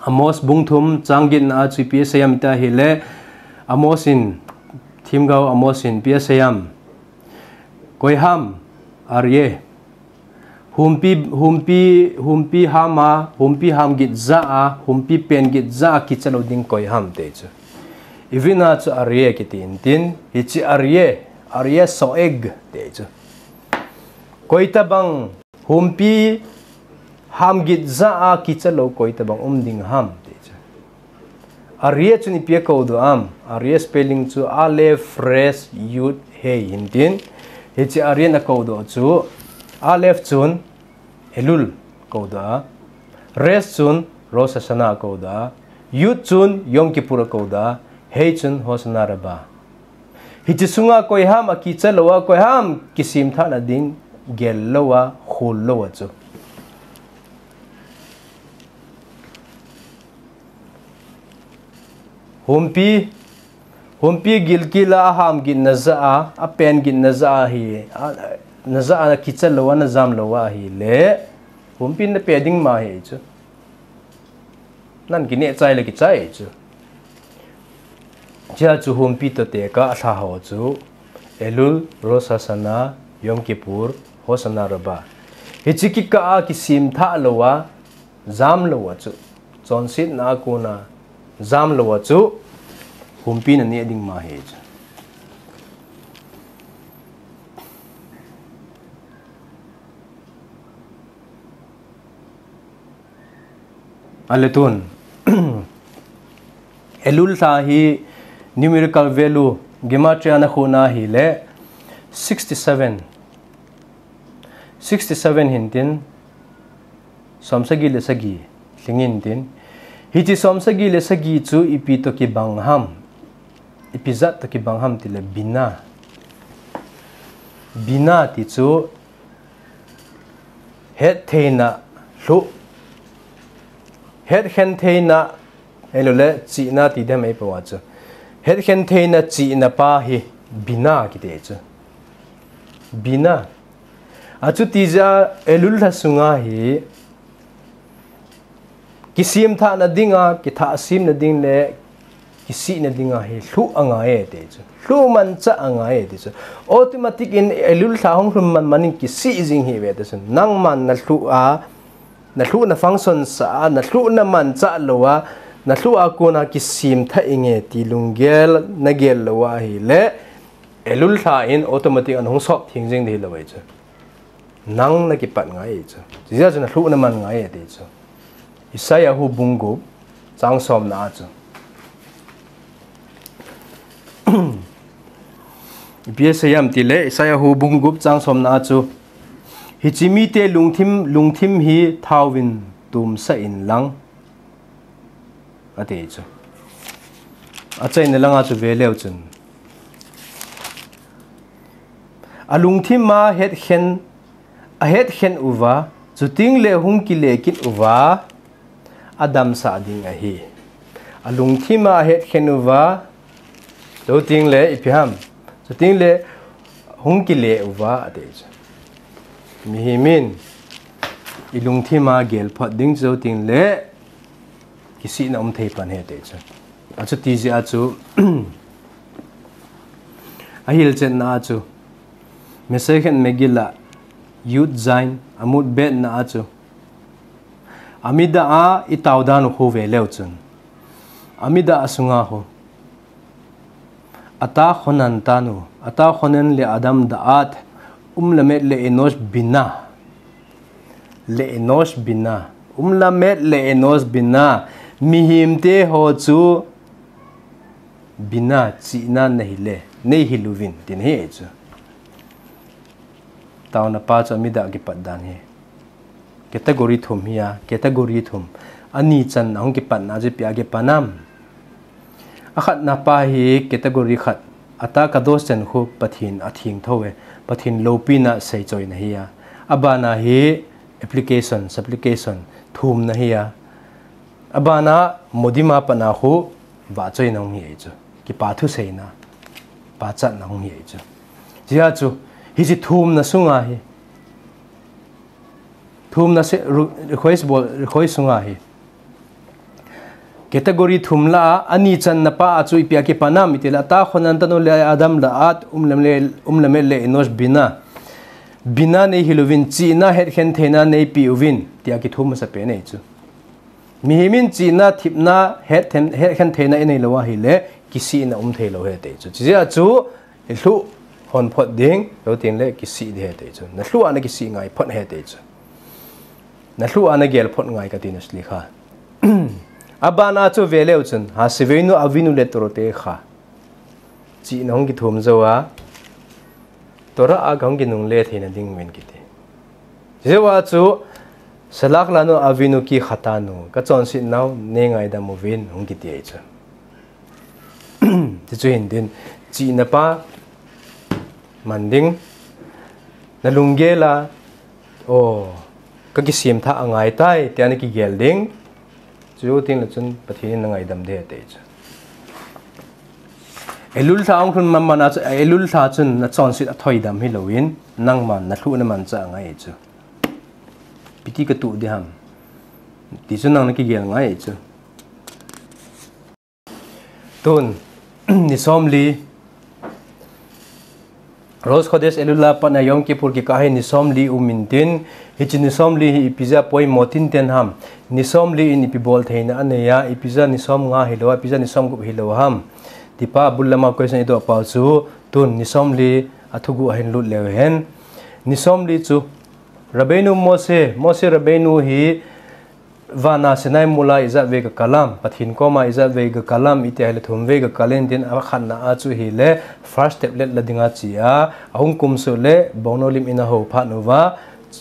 Amos bung thum chang getna a chu ipi asei ham tia hile, Amos in, themgao Amos in ipi asei ham, koiham Aryeh, humpi, humpi, humpi ham a, humpi ham git jah a, humpi pen git jah a kicha lou ding koiham ati chu. Ivritna chu Aryeh kiti intin, hiche Aryeh, Aryeh soeg ati chu. Koitabang humpi ham git jah a kicha lou koitabang um ding ham ati chu. Aryeh chun ipi akoudoh am, Aryeh spelling chu Aleph, Resh, Yud, Hei hintin. Hiche Aryeh in akoudoh chu, Aleph chun Elul koudoh a, Resh chun Rosh Hashanah akoudoh a, Yud chun Yom Kippur akoudoh a, Hei chun Hoshana Rabbah. Hiche sunga koiham akicha lou a, koiham kisemthah na ding gel lou a, khol lou a chu. Humpi, humpi gilkel a aham git najah a, apen git najah a hi, a, najah a kicha lou a, najam lou a hile, humpi nape ding ma ahi chu. Nang kineh chai le kichai chu. Hiche chu humpi toh tekah alha ho chu Elul, Rosh Hashanah, Yom Kippur, Hoshana Rabbah. Hiche kikah a kisemthah lou a, jam lou a chu, chonsetna a kona jam lou a chu, humpi naneh ding ma ahi chu. Ale tun, Elul lha hi numerical value, gematria nakhuhna hile sixty-seven. Sixty-seven hintin, somsagi le sagi lhing intin. Hiche somsagi le sagi chu ipi toh kibang ham, ipi jat toh kibang ham tile Binah. Binah ti chu hettheina lhuh, hetkhen theina, ahilouleh chihna ti dem eipou a chu. Hetkhen theina chihna pa hi Binah kiti chu. Binah. Achuti jeh a Elul lha sunga hi kisemthahna dinga, kithahsemna ding le kisihna dinga hi lhuh angai e ti chu. Lhuh manchah angai e ti chu. Automatic in Elul lha hung lhun man man in kisih jing hih uve ti chu. Nangman nalhuh a, nalhuh na function sah a, nalhuh na manchah lou a, nalhuh a kona kisemthah inge ti lunggel nagel lou a ahile, Elul lha in automatic in hung sop theng jing ding hilou ahi chu. Nang nakipat ngai ahi chu. Chujeh chun nalhuh naman ngai ahi ti chu. Yeshayahu bung gup chang somna a chu. Ipi asei ham tile, Yeshayahu bung gup chang somna a chu. Hiche mite lungthim, lungthim hi thao vin tumsah inlang. Ati chu. Achaina langa chu veleu chun. Alungthim a hetkhen, ahetkhen uva, chuting le hung kile kit uva, adamsah ding ahi. Alungthim a ahetkhen uva, Chuting le ipi ham. Chuting le hung kile uva ati chu. Mihem in ilungthim a gel phot ding chutingle kisihna um thei pan ahi ati chu. Achuti jeh a chu ahilchetna a chu Masechet Megillah, Yud Zayin, Amud Bet na a chu Amida a itao dan u khu ve leu chun, Amida a sunga khu Ata khonan tanu, ata khonan le Adam da'at, um lamet le enosh bina. Le enosh bina. Um lamet le enosh bina. Mihem te ho chu bina chihna nahi le, nei hiluvin, tin ahi chu. Taona pa chu Amida kipat dan ahi. Category thum ahi a, category thum. Ani channa hung kipatna chu ipi a kipan am. Akhatna pa hi category khat. Ata kadosh chan khu Pathen atheng tho e. Pathen loupina seichoina ahi a. Abana hi application, supplication, thumna ahi a. Abana modim a patna khu vahchoina hung ahi chu. Kipa thuseina, pachatna hung ahi chu. Jeh a chu, hiche thumna sunga hi. Thumna se, ru-, request bol, request sunga hi. Category thum la a, ani channa pa a chu ipi a kipan am itile, ata khonan tanu le Adam da'at, um lamet le, um lamet le enosh bina. Bina nei hiluvin, chihna hetkhen theina neipeuvin, tia kithum masapen ahi chu. Mihem in chihna, thepna, hetkhen, hetkhen theina inei lou ahile, kisihna um thei lou ahi ati chu. Chujeh a chu, ilhuh hon phot ding, chuting le kisih ding ahi ati chu. Nalhuh a nakisih ngai phot ahi ati chu. Nalhuh a nagel phot ngai kati na sli kha. Abana chu ve leu chun, Hasheveinu Avinu le Toratecha. Chihna hung kithum jou a, Torah a kahung kinungle theina ding uvin kiti. Jeh a chu, Salach lanu Avinu ki khatanu, kachonset nau, nei ngaidam uvin, hung kiti ahi chu. Chuchu hin tin, chihna pa, man ding, nalunggel a, o, kakisem tha angai tai, tia nakigel ding. Chuting le chun Pathen in nangaidam ding ahi ati chu. Elul lha hung lhun man man a chu, Elul lha chun nachonset athoidam hilouvin, nangman nalhuh namanchah angai chu. Ipi ti katuh ding ham. Ti chu nang nakigel ngai chu. Tun, ni somli, Rosh Chodesh Elul a pat a Yom Kippur kikah hi ni somli um intin, hiche ni somli hi ipi jeh a poimo tinten ham, ni somli in ipi bol theina anei a, ipi jeh a ni somnga hilou a, ipi jeh a ni somgup hilou ham. Tipa bul lama question idoh pau chu, tun ni somli a thuguh a hin lut leu hen. Ni somli chu, Rabbeinu Moshe, Moshe Rabbeinu hi, vana Sinai mol a ijat vei gakal am, Pathen koma ijat vei gakal am, iti ahile thum vei gakal intin, akhatna a chu hile, first tablet la dinga che a, ahung kumsuh le, bongnou lim in ahou phat uva,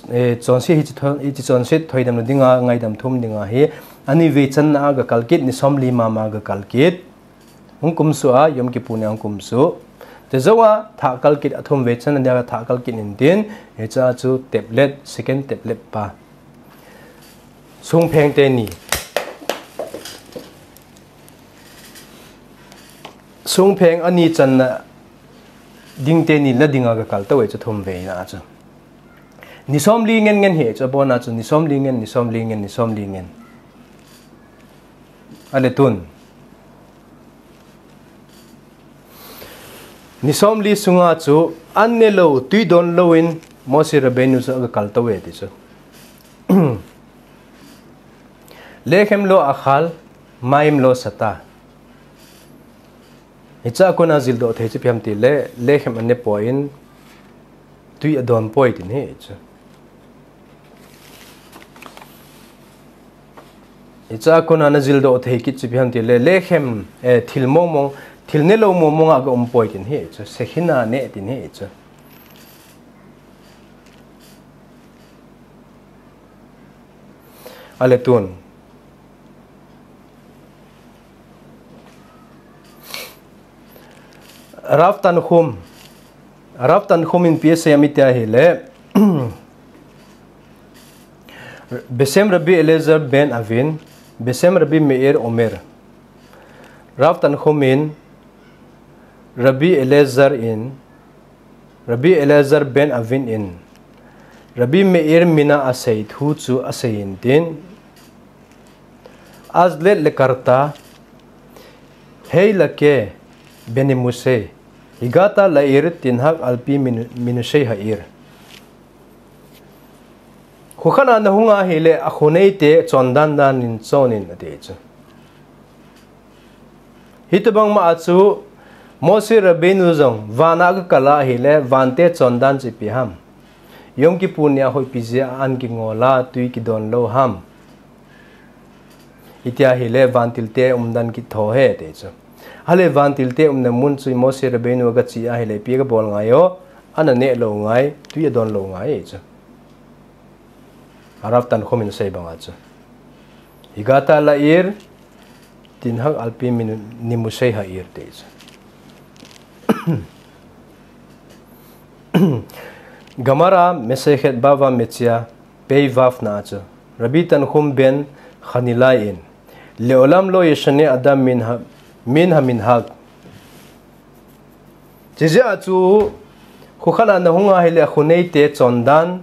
eh, chonset hiche tho-, hiche chonset thoidam la dinga, ngaidam thum dinga hi, ani vei channa a gakal kit, ni somli mama gakal kit. Hung kumsuh a, Yom Kippur ni a hung kumsuh. Chujou a, thah kal kit athum vei channa dia thah kal kit intin, hiche a chu tablet, second tablet pa. Songpheng teni. Songpheng ani channa ding teni la dinga gakal tauve chu thum veina chu. Ni somli ngen ngen hi chu abona chu ni somli ngen, ni somli ngen, ni somli ngen. Ale tun. Ni somli sunga chu an nelou, tui donlou in Moshe Rabbeinu chu agakal tauve ti chu. Lechem lo achal, mayim lo shata. Hiche a kona jildoh thei chu ipi ham tile, lechem ane poi in, tui adon poi tin ahi chu. Hiche a kona najildoh thei kit chu ipi ham tile, lechem, eh, thil mong mong, thil nelou mong mong a ga um poi tin ahi chu, shechina ne tin ahi chu. Ale tun. Rav Tanchum. Rav Tanchum in ipi asei em iti ahile, Beshem Rabbi Eliezer ben Avin, Beshem Rabbi Meir Omer. Rav Tanchum in Rabbi Elazar in, Rabbi Elazar ben Avin in, Rabbi Meir mina asei thu chu asei intin, Azlet le Karta, Heilake, Benimusei, Higata Lair, Tinhak Alpi Minu-, Minusei Ha'ir. Khukhat a nahung ahile, akhuneite chondan dan in chonin ati chu. Hitobang ma a chu, Moshe Rabbeinu jong, vana kakal ahile, vante chondan chu ipi ham. Yom Kippur nia hoipi jeh a an kingol a, tui kidon lou ham. Hitia ahile vantilte umdan kitho ahi ati chu. Ahile vantilte umna mun chu Moshe Rabbeinu agache ahile ipi agabol ngai o, an aneh lou ngai, tui adon lou ngai chu. Harav Tanhum in asei banga chu. Higata Lair, Tinhak Alpi Minu-, Nimusei Ha'ir ati chu. Gemara Masechet Bava Metzia, Pei Vav na chu, Rabbi Tanhum ben Hanilai in, Le'olam lo yeshane adam min ha-, min haminhag. Chijeh a chu, khukhat a nahung ahile akhuneite chondan,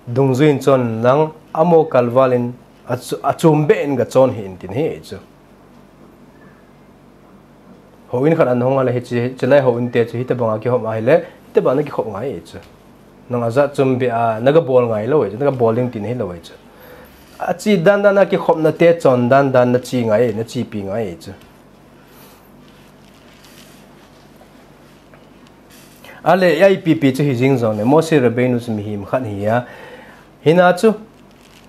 dungjui in chon lang, amo kalval in, achu-, achom beh in gachon hih in tin ahi chu. Houin khat a nahung ahile, hiche, hichelai houin te chu, hitobanga kikhop ahile, hitobanga nakikhop ngai chu. Nang ajat chom beh a, nagabol ngai lou chu, nagabol ding tin hilou chu. Ache dan dan a kikhopnate chondan dan nache ngai, nachepi ngai chu. Ahile, ipi pi chu hijing jongle, Moshe Rabbeinu chu mihem khat ahi a. Hina chu,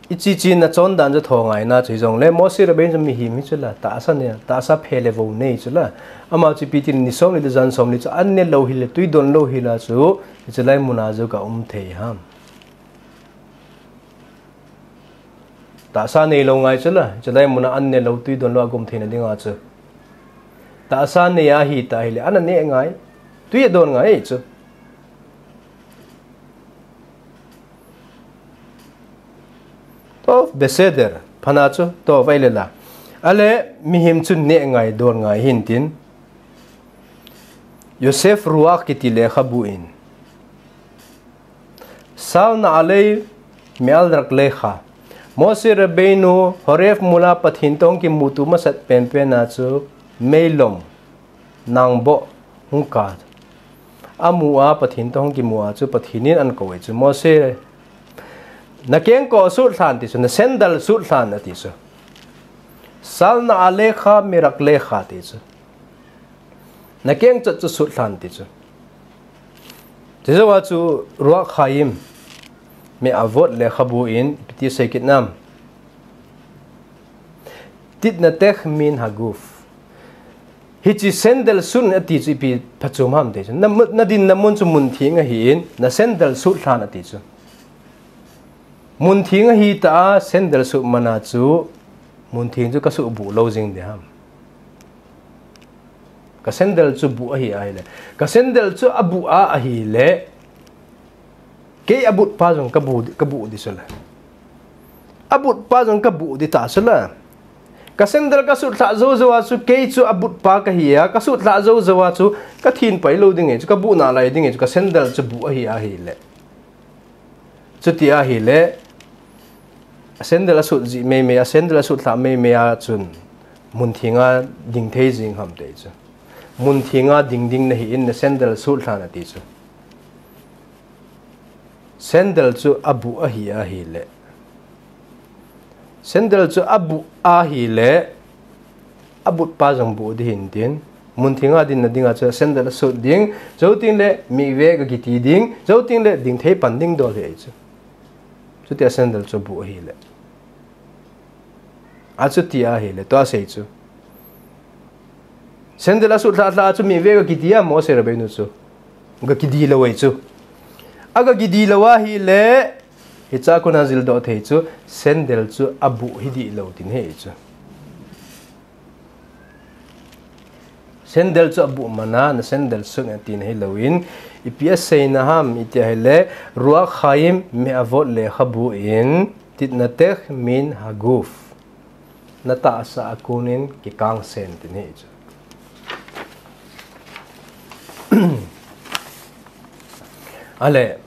iche che na chondan chu tho ngai na chu hijongle, Moshe Rabbeinu chu mihem hi chu la, tahsa nei, tahsa phe le vou nei chu la. Ama chu ipi tin ni som ni le jan som ni chu an ne lou hile, tui don lou hila chu, hichelai muna chu ga um thei ham. Tahsa nei lou ngai chu la, hichelai muna an ne lou tui don lou a ga um theina dinga chu. Tahsa nei ahita ahile, an aneh ngai, tui adon ngai chu. Tov, beseder, phana chu, tov, ahile la. Ahile, mihem chu neh ngai, don ngai hintin. Yosef Ruach kiti lekhabu in. Shal na'alecha me'al raglekha. Moshe Rabbeinu Horeb mol a Pathen toh hung kimuto masat penpen a chu meilom, nangboh, hung kap. Amu a Pathen toh hung kimu a chu Pathen in ahin kou e chu Moshe. Nakengkoh sut lhan ati chu, nasandal sut lhan ati chu. Shal na'alecha meraglekha ati chu. Nakeng chat chu sut lhan ati chu. Chujou a chu Ruach Chaim me'avot lekhabu in ipi ti asei kit nam. Titnatech min haguf. Hiche sandal sut ati chu ipi phachom ham ati chu. Na mu-, nadinna mun chu mun theng ahin, nasandal sut lhan ati chu. Mun theng ahita a sandal sut mana chu, mun theng chu kasuh buh lou jing ding ham. Kasandal chu buh ahi ahile. Kasandal chu abuh a ahile. Kei abutpa jong kabuh di, kabuh di chu la. Abutpa jong kabuh di ta chu la. Kasandal kasut lhah jou jou a chu kei chu abutpa kahi a, kasut lhah jou jou a chu kathin pai lou ding e chu, kabuh nalai ding e chu, kasandal chu buh ahi ahile. Chuti ahile, asandal asut jih meimei, asandal asut lhah meimei a chun, mun theng a ding thei jing ham ati chu. Mun theng a ding ding nahin, nasandal sut lhan ati chu. Sandal chu abuh ahi ahile. Sandal chu abuh ahile, abutpa jong buh di hintin. Mun theng a dinna dinga chu sandal asut ding, jou teng le mikveh a ga kiti ding, jou teng le ding thei pan ding dol ahi chu. Chuti a sandal chu buh ahile. Achuti ahile, tua asei chu. Sandal asut lhah lhah a chu mikveh a ga kiti a Moshe Rabbeinu chu. Ga kidi lou ahi chu. Aga kidi lou ahile, hichea kona jildoh thei chu, sandal chu abuh hi dih lou tin ahi chu. Sandal chu abuh mana, nasandal sut in ati nahi louvin, ipi aseina ham iti ahile, Ruach Chaim me'avot lekhabu in, titnatech min haguf. Natahsa a konin kikang sen tin ahi chu. Ale,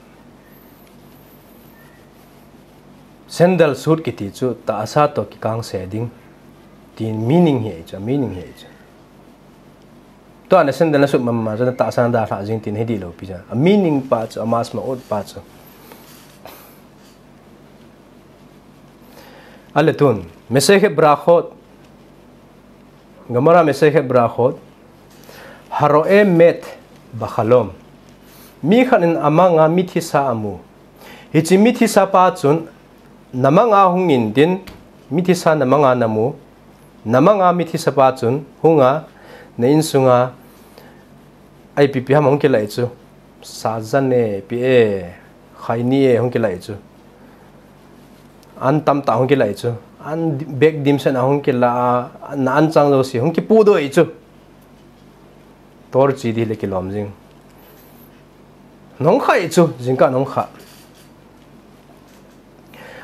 sandal sut kiti chu tahsa toh kikangse ding ti meaning hi chu, meaning hi chu. Tua na sandal na sut mama chu na tahsa na dalha jing tin hi di lo pi cha. A meaning pa chu, a mas ma ut pa chu. Ale tun, Masechet Berachot, Gemara Masechet Berachot, Haroe met bachalom. Mi khat in amanga mithisa amu. Hiche mithisa pa chun, namanga hung in tin, mithisa namanga namu. Namanga mithisa pa chun, hunga, na insunga, ai pipi ham hung kilai chu. Sajan e, pi e, khaini e, hung kilai chu. An tamtah hung kilai chu. An bek dimset a hung kila, na an chang jouse hung kipudoh i chu. Tor chi di le kilom jing. Nong kha i chu, jingkah nong kha.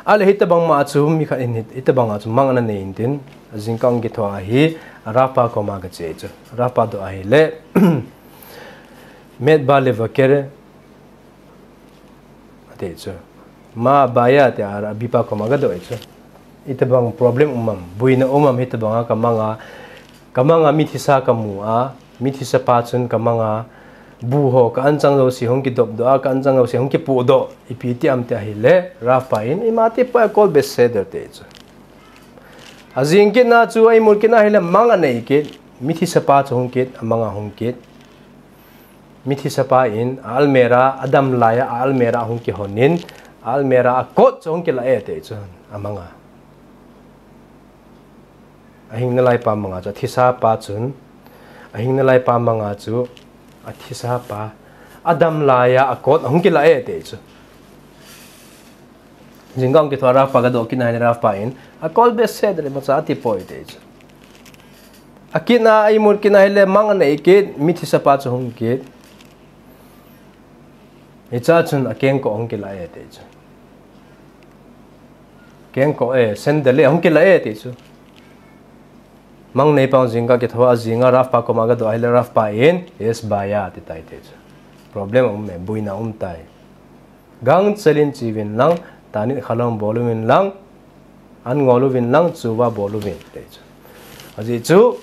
Ale hitabang ma chu, mi khat in hit, hitabang a chu mang ana nei in tin, jingkah ong kithoa hi, Rav pa koma ka che chu. Rav pa doh ahile, met ba levaker, ati chu. Ma baya te a, Rav pa koma ka doh chu. Hitabang problem umam, buina umam hitabang a ka manga, ka manga mithisa ka mu a, mithisa pa chun ka manga, bu ho, ka an chang jouse hung kidopdoh a, ka an chang jouse hung kipudoh, ipi ti am ti ahile, Rav pa in, ima ti pa kol beseder te chu. A jing kit na chu, a imut kit na hile, mang anei kit, mithisa pa chu hung kit, amanga hung kit. Mithisa pa in, a almirah, adam laiya, a almirah hung kihon in, a almirah a kot chu hung kila e te chu, amanga. Ahing nalai pa manga chu, athisa pa chun, ahing nalai pa manga chu, athisa pa, adam laiya, a kot, ahung kila e te chu. Jingkah ong kithoa Rav pa ka doh kit na hile Rav pa in, a kol beseder ma cha ati poi te chu. A kit na, a imut kit na hile mang anei kit, mithisa pa chu hung kit. Hicha chun a kengkoh hung kila e te chu. Kengkoh e, sandal e, hung kila e te chu. Mang nei pa jingkah kithoa jinga Rav pa koma ka doh ahile Rav pa in, yes baya, ti tai te chu. Problem um e, buina um tai. Gangchel in che uvin lang, tanit chalom bol uvin lang, an ngol uvin lang, tshuva bol uvin te chu. Ajeh chu,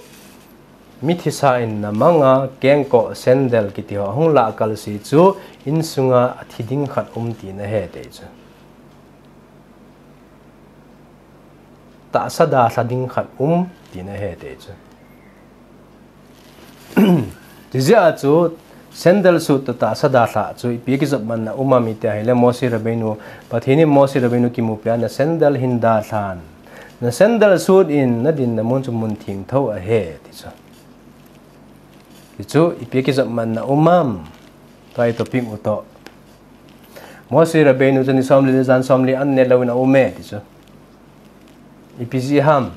mithisa in namanga kengkoh sandal kiti ho, hung lah kal se chu, insunga athi ding khat um tina ahi te chu. Tahsa dalha ding khat um, tina ahi te chu. Chijeh a chu, sandal sut toh tahsa dalha chu, ipi kijopmatna um am iti ahile Moshe Rabbeinu, Pathen in Moshe Rabbeinu kimu pia na sandal hin dalhan. Na sandal sut in na dinna mun chu mun thengtho ahi, ti chu. Ti chu, ipi kijopmatna um am. Tua i topic u toh. Moshe Rabbeinu chu ni somli le jan somli an ne louvin a um e, ti chu. Ipi jeh ham.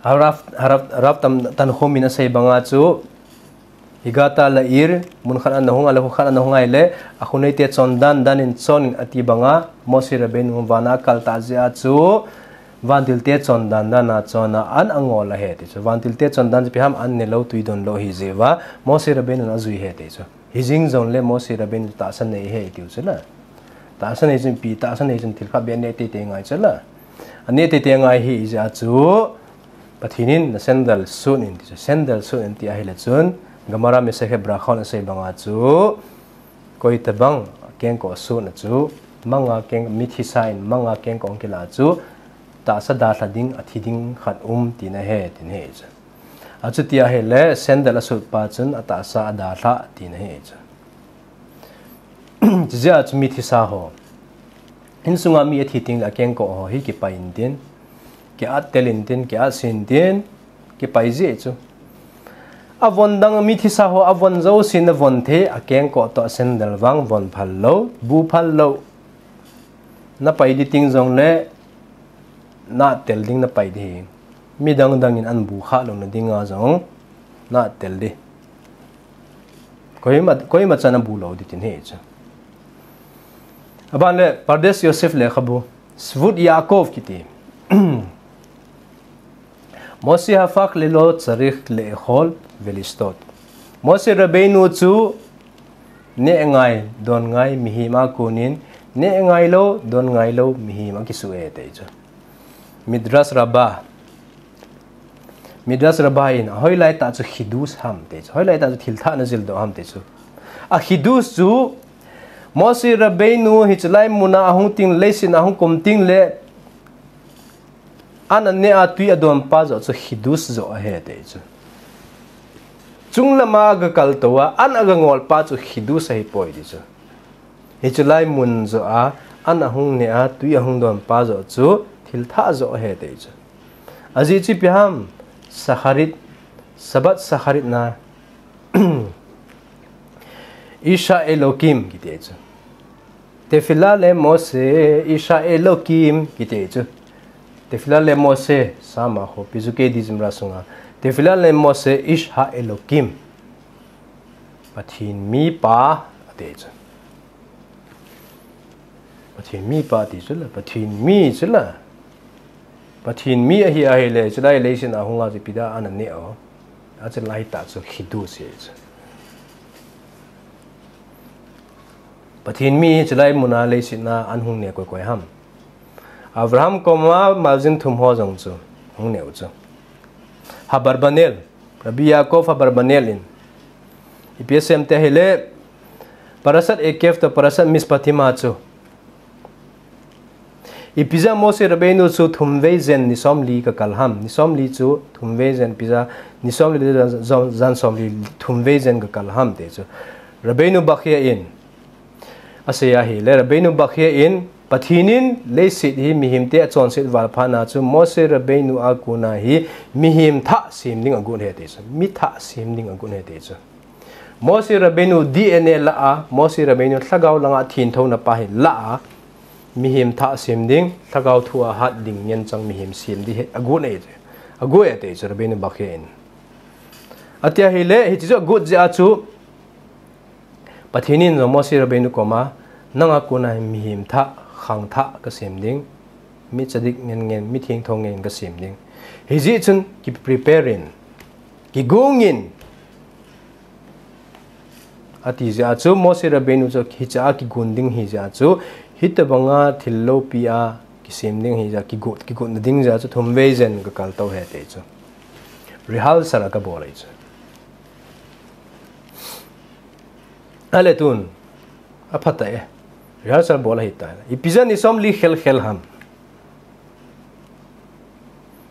Harav, Harav, Harav Tan, Tanhum in asei banga chu, Higata La'ir, mun khat ana hung a le, khu khat ana hung a le, akhonei te chondan dan in chon in ati banga, Moshe Rabbeinu vana akal tah jeh a chu, vantil te chondan dan a chon a an angol ahi ti chu. Vantil te chondan chu ipi ham, an ne lou, tui don lou ahi jeh uva, Moshe Rabbeinu in ajui ahi ti chu. Hijing jongle Moshe Rabbeinu tahsa nei ahi tiu chu la. Tahsa nei chun ipi, tahsa nei chun thil khat beh ne teitei ngai chu la. Ane teitei ngai ahi jeh a chu Pathen in na sandal sut in ti chu, sandal sut in ti ahile chun Gemara Masechet Berachot in asei banga chu koi tabang kengkoh sutna chu manga keng, mithisa in manga kengkoh hung kila chu tahsa dalha ding, athi ding khat um tina ahi, tina ahi chu. Achuti ahile, sandal asut pa chun atahsa adalha tina ahi chu. Chijeh a chu mithisa ho, insunga mi athi teng le akengkoh ho hi kipai in tin, ki-at tel in tin, ki-at sin tin, kipai jeh chu. Avon dang mithisa ho avon jouse na von thei, akengkoh toh sandal vang von phal lou, bu phal lou. Na pai di teng jongle, na tel ding na pai di hi. Midang dang in an bu khah louna dinga jong, na tel di. Koima, koima chan abu lou di tin ahi chu. Aban le, Pardes Yosef lekhabu, Shvut Yaakov kiti. Moshe hafach lelo tzarich le'echol ve'lishtot. Moshe Rabbeinu chu neh ngai, don ngai, mihem a konin, neh ngai lou, don ngai lou, mihem a kisu e ti chu. Midrash Rabbah. Midrash Rabbah in, ahoilai tah chu chidush ham ti chu. Ahoilai tah chu thil thah na jildoh ham ti chu. A chidush chu, Moshe Rabbeinu hichelai muna ahung teng, leiset a ahung kum teng le, an aneh a tui adon pa joh chu chidush joh ahi ti chu. Chunglam a aga kaltou a, an aga ngol pa chu chidush ahipoi ti chu. Hichelai mun joh a, an ahung neh a, tui ahung don pa joh chu, thil thah joh ahi ti chu. Ajeh chu ipi ham, Shacharit, Shabbat Shacharit na, Ish HaElokim kiti chu. Tefillah LeMoshe Ish HaElokim kiti chu. Tefillah LeMoshe, sama ho, Pirkei Dizimra sunga. Tefillah LeMoshe Ish HaElokim. Pathen mipa, ati chu. Pathen mipa ati chu la, Pathen mi chu la. Pathen mi ahi ahile, hichelai leiset a hunga chu ipi dia an aneh u. Hichelai tah chu chidush ahi chu. Pathen mi hichelai muna leiset a an hung neh koi koi ham. Avraham koma maljin thum ho jong chu hung neh u chu. Abarbanel, Rabbi Yaakov Abarbanel in. Ipi asei em ti ahile, Parashat Ekev toh Parashat Mishpatim a chu. Ipi jeh a Moshe Rabbeinu chu thum vei jen ni somli gakal ham. Ni somli chu thum vei jen ipi jeh a ni somli le jan, jan, jan somli thum vei jen gakal ham ti chu. Rabbeinu Bachia in. Asei ahile, Rabbeinu Bachia in, Pathen in leiset hi mihemte achonset val phat na chu Moshe Rabbeinu a kona hi mihem thah sem ding agot ahi ti chu. Mi thah sem ding agot ahi ti chu. Moshe Rabbeinu D N A la a, Moshe Rabbeinu lhagao langa thengthouna pa hi la a, mihem thah sem ding, lhagao thu a hat ding ngen chang mihem sem ding hi agot ahi ti chu. Agot ahi ti chu Rabbeinu Bachia in. Ati ahile, hiche chu agot jeh a chu, Pathen in jong Moshe Rabbeinu koma, nanga kona mihem thah, khang thah kasem ding, mi tzadik ngen ngen, mi thengthou ngen kasem ding. Hijeh chun ki prepare in, kigong in, ati jeh a chu Moshe Rabbeinu chu hiche a kigon ding ahi jeh a chu, hitobanga thil loupi a kisem ding ahi jeh a kigot, kigotna ding jeh a chu thum vei jen gakal tou ahi ti chu. Rehearsal a gabol ahi chu. Ale tun, apha tai e. Rehearsal bol ahi tai. Ipi jeh a ni somli khel khel ham.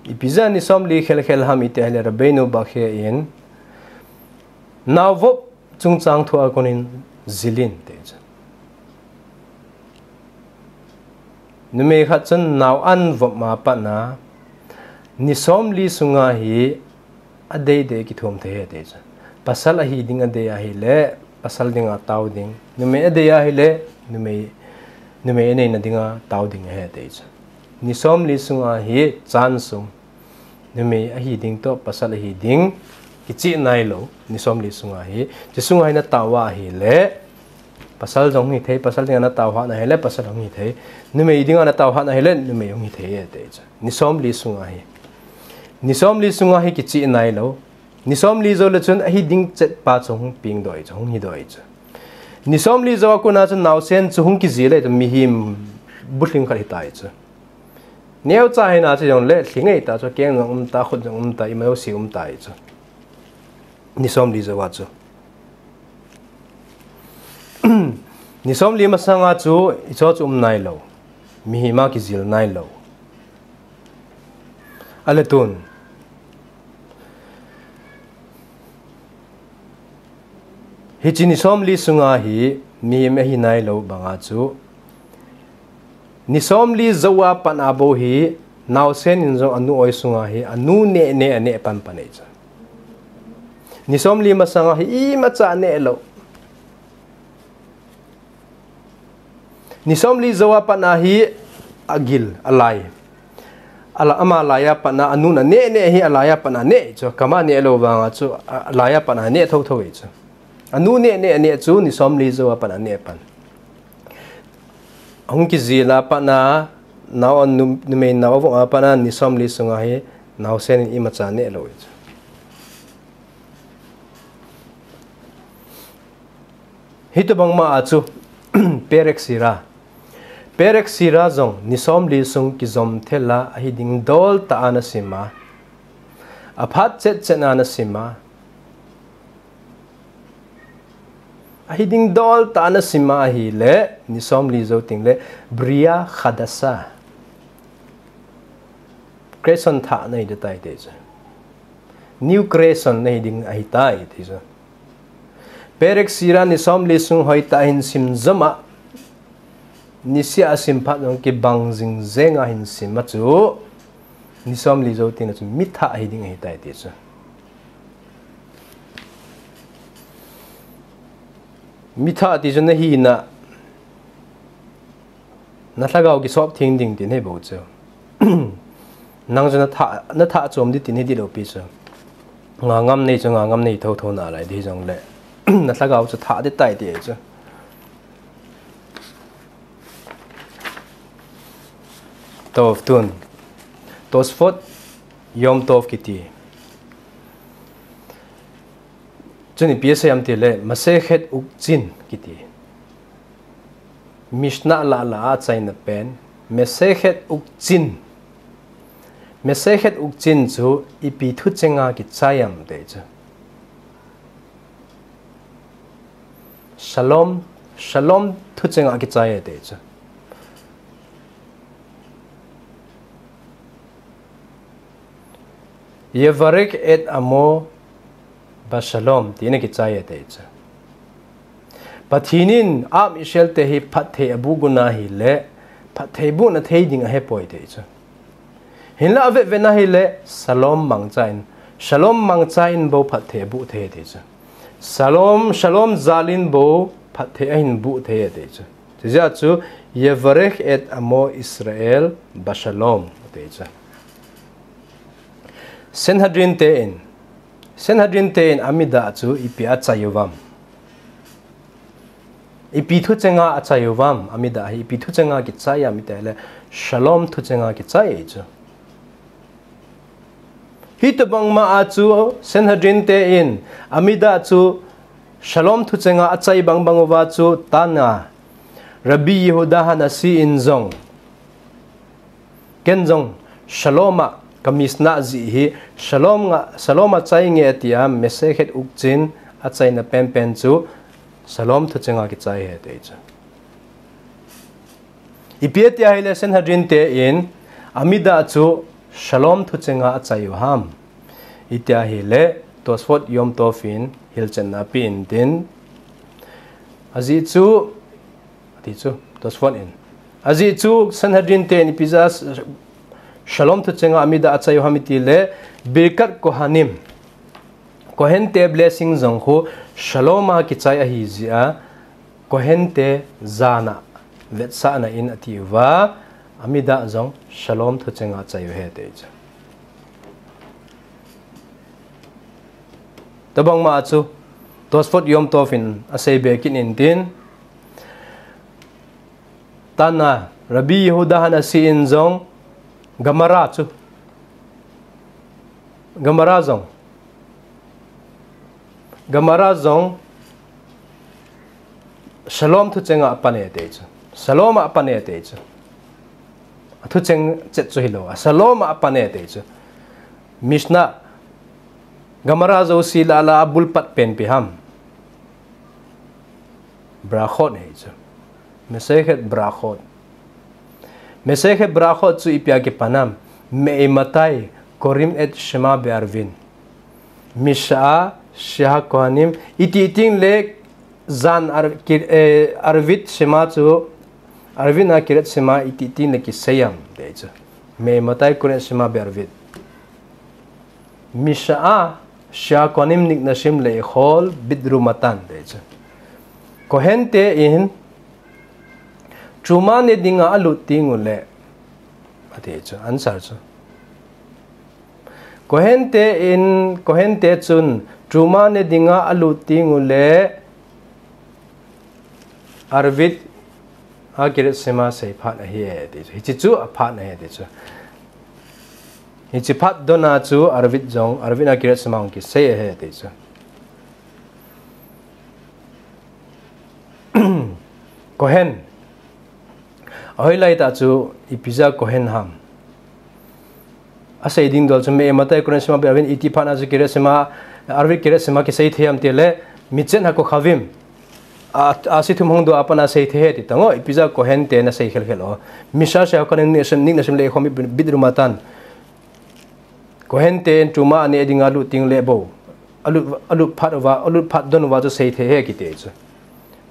Ipi jeh a ni somli khel khel ham iti ahile Rabbeinu Bachia in. Naovop chungchang thu a konin jil in ti chu. Numei khat chun nao an vop ma pat na, ni somli sunga hi adei dei kithum thei ahi ti chu. Pasal ahi ding adei ahile, pasal dinga tao ding. Numei adei ahile, numei, numei aneina dinga tao ding ahi ti chu. Ni somli sunga hi chan sung. Numei ahi ding toh, pasal ahi ding, kicheh nailou, ni somli sunga hi. Hiche sunga hi natao a ahile, pasal jong hung hithei, pasal dinga natao hat na ahile, pasal hung hithei. Numei dinga natao hat na ahile, numei hung hithei, ati chu. Ni somli sunga hi. Ni somli sunga hi kicheh nailou. Ni somli jou le chun ahi ding chet pa chu hung peng doh ahi chu, hung hi doh ahi chu. Ni somli jou a kona chu naosen chu hung kijil ahi chu, mihem bulhing khat hita ahi chu. Neocha hina chu jongle, lhing ahi ta chu, keng jong um ta, khut jong um ta, ima jouse um ta ahi chu. Ni somli jou a chu. Ni somli masanga chu, hicho chu um nailou. Mihem a kijil nailou. Ale tun. Hiche ni somli sunga hi, mihem ahi nailou banga chu, ni somli jou a pat a bou hi, naosen in jong anu oi sunga hi, anu neh neh aneh pan pan ahi chu. Ni somli masanga hi, imacha aneh lou. Ni somli jou a pat na hi agil, alai. Ala, ama laiya pat na, anun aneh neh hi alaiya pat na aneh chu, kama neh lou vanga chu, a, alaiya pat na aneh thotho ahi chu. Anu neh neh aneh chu, ni somli jou a pat na aneh pan. Ahung kijil a pat na, nao a nu, numei nao avop a pat na, ni somli sunga hi, naosen in imacha aneh lou ahi chu. Hitobang ma a chu Perek Sira. Perek Sira jong ni somli sung kijom thela ahi ding dol tah a ana sim a. Aphat chet chet a ana sim a. Ahi ding dol tah a ana sim a ahile, ni somli jou teng le, Bria Khadasha. Creation thah nahi ding tai ti chu. New creation nahi ding ahi tai ti chu. Perek Sira ni somli sung hoitah a hin sim jom a. Nisea sim phat jong kibang jing jeng a hin sim a chu. Ni somli jou teng le chu mi thah ahi ding ahi tai ti chu. Mi thah ti chu nahi na. Na lhagao kisop theng ding ti nahi bou chu. Nang chu na thah, na thah chom ding ti nahi ding lou pi chu. Nga ngam nei chu nga ngam nei tho tho nalai ding jong le. Na lhagao chu thah ding tai ti chu. Tov tun. Tosfot Yom Tov kiti. Chun ipi asei em ti le, Masechet Uktzin kiti. Mishnah lah lah a achaina pen, Masechet Uktzin. Masechet Uktzin chu ipi thucheng a kichai em ti chu. Shalom, Shalom thucheng a kichai e ti chu. Yevarek et amo bashalom, ti na kichai e ti chu. Pathen in Am Israel te hi phatthei aboh gon ahile, phatthei bohna thei ding ahepoi ti chu. Hinlah avet vet na hile, Shalom mangcha in, Shalom mangcha in bou phatthei aboh thei ti chu. Shalom, Shalom jal in bou phatthei ahin boh thei ti chu. Chujeh a chu, Yevarek et amo Israel bashalom, ti chu. Sanhedrin te in, Sanhedrin te in Amidah chu ipi achai uvam. Ipi thucheng a achai uvam, Amidah hi ipi thucheng a kichai em ti le, Shalom thucheng a kichai chu. Hitobang ma a chu Sanhedrin te in Amidah chu Shalom thucheng a achai bang bang uva chu Tana, Rabbi Yehuda Hanasi in jong. Ken jong Shalom a ka Mishnah jih hi Shalom a, Shalom a chai nge tia Masechet Uktzin achaina pen pen chu Shalom thucheng a kichai e ti chu. Ipi tia hile Sanhedrin te in Amidah chu Shalom thucheng a achai u ham. Itia hile Tosfot Yom Tov in hilchetna ape in tin. Ajeh chu Ati chu, Tosfot in. Ajeh chu, Sanhedrin te in ipi jeh a Shalom thucheng a Amidah achai u ham iti le, Birkat Kohanim. Kohen te blessing jong khu, Shalom a kichai ahi jeh a, Kohen te jana, vetsahna in ati uva, Amidah jong Shalom thucheng a achai u ahi ati chu. Tobang ma chu, Tosfot Yom Tov in asei be kit in tin, Tana, Rabbi Yehuda Hanasi in jong, Gemara chu. Gemara jong. Gemara jong, Shalom thucheng a apan e ati chu. Shalom a apan e ati chu. Athucheng chet chu hilou a. Shalom a apan e ati chu. Mishnah, Gemara jouse lah lah a abul pat pen ipi ham. Brachot ahi chu. Masechet Brachot. Masechet Brachot chu ipi a kipan ham. Me'imati korim et shema be'arvit. Misha'a shehakohanim iti teng le jan ar-, ki-, eh, arvit shema chu, arvit na kiret shema iti teng le kisei ham ati chu. Me'imati korim et shema be'arvit. Misha'a shehakohanim niknashim le'echol bitrumatan ati chu. Kohen te in truma ne dinga alut teng ule, ati chu, answer chu. Kohen te in, Kohen te chun truma ne dinga alut teng ule, arvit a kiret shema sei phat ahi e, ati chu. Hiche chu aphat ahi, ati chu. Hiche phat dona chu arvit jong, arvit a kiret shema jong kisei ahi, ati chu. Kohen. Ahoilai tah chu ipi jeh a Kohen ham. Asei ding dol chu Me'ei Matai Keret Shema Be'arvin, iti phat na chu Keret Shema, Arvit Keret Shema kisei thei ham tile, Miktsat HaKochavim. A, a si thum hung doh a pat na sei thei ahi ti tang o, ipi jeh a Kohen te na sei khel khel o. Mishnah Shehakon Niknashim, Niknashim Le'echom Biterumatan. Kohen ten Truma aneh ding a alut teng le bou. Alut, alut phat uva, alut phat don uva chu sei thei ahi kiti chu.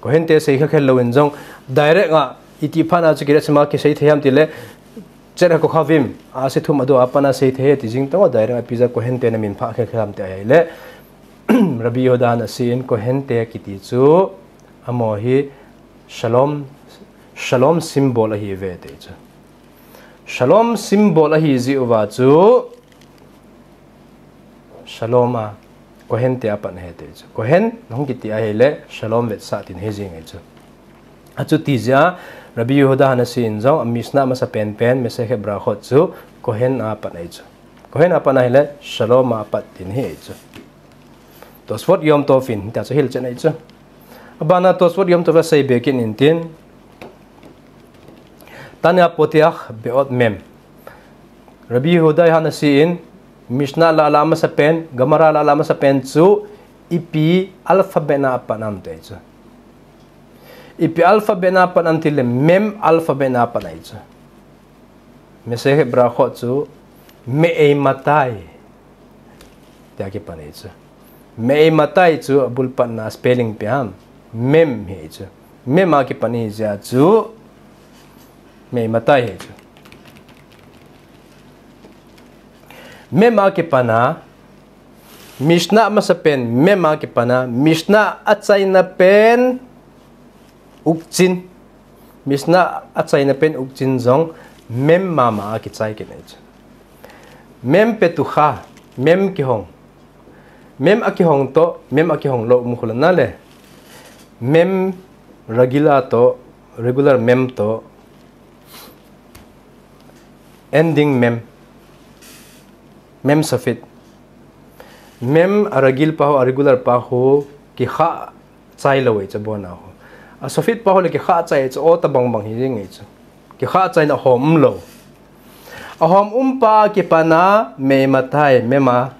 Kohen te sei khel khel louvin jong, direct a, iti phat na chu Keret Shema kisei thei ham tile, Miktsat HaKochavim, a si thum adoh a pat na sei thei ahi ti jing tang o, direct a ipi jeh a Kohen te na min phah khel khel ham ti ahile, Rabbi Yehuda HaNasi in Kohen te kiti chu, amaho hi Shalom, Shalom symbol ahi ve ti chu. Shalom symbol ahi jeh uva chu, Shalom a, Kohen te a pat na ahi ti chu. Kohen, nahung kiti ahile, Shalom vetsah tina ahi jing ahi chu. Achuti jeh a, Rabbi Yehuda HaNasi in jong, a Mishnah masa pen pen, Masechet Berachot chu, Kohen a pat na ahi chu. Kohen a pat na ahile, Shalom a pat tina ahi chu. Tosfot Yom Tov in, hitia chu hilchen ahi chu. Abana Tosfot Yom Tov a sei be kit in tin. Tanya Potiach Be'ot Mem. Rabbi Yehuda HaNasi in, Mishnah lah lah masa pen, Gemara lah lah masa pen chu, ipi alphabet na a pat ham ti chu. Ipi alphabet na a pat ham tile Mem alphabet na a pat na ahi chu. Masechet Berachot chu Me'ei Matai. Tia kipan ahi chu. Me'ei Matai chu abul pat na spelling ipi ham. Mem ahi chu. Mem a kipan ahi jeh chu. Me'ei Matai ahi chu. Mem a kipan a, Mishnah masa pen, Mem a kipan a, Mishnah achaina pen, Uktzin. Mishnah achaina pen Uktzin jong Mem mama a kichai kit ahi chu. Mem Petucha, Mem kihong. Mem akihong toh, Mem akihong lou um khu la na le. Mem Ragila toh, regular Mem toh. Ending Mem. Mem Sofit. Mem a Ragil pa ho, a regular pa ho, kikha chai lou ahi chu abon a ho. A Sofit pa ho le kikha chai chu o tabang bang hi jing ahi chu. Kikha chaina hom um lou. Ahom um pa kipan a Me'ei Matai, Mem a.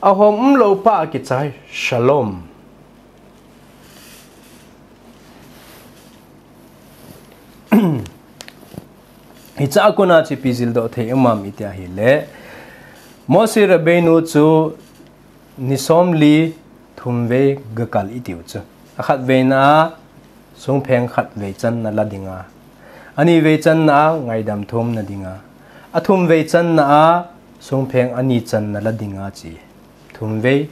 Ahom um lou pa kichai, Shalom. Hiche a kona chu ipi jildoh thei um am iti ahile, Moshe Rabbeinu chu ni somli thum vei gakal itiu chu. Akhat veina a songpheng khat vei channa la dinga. Ani vei channa a ngaidam thum na dinga. Athum vei channa a songpheng ani channa la dinga chi. Thum vei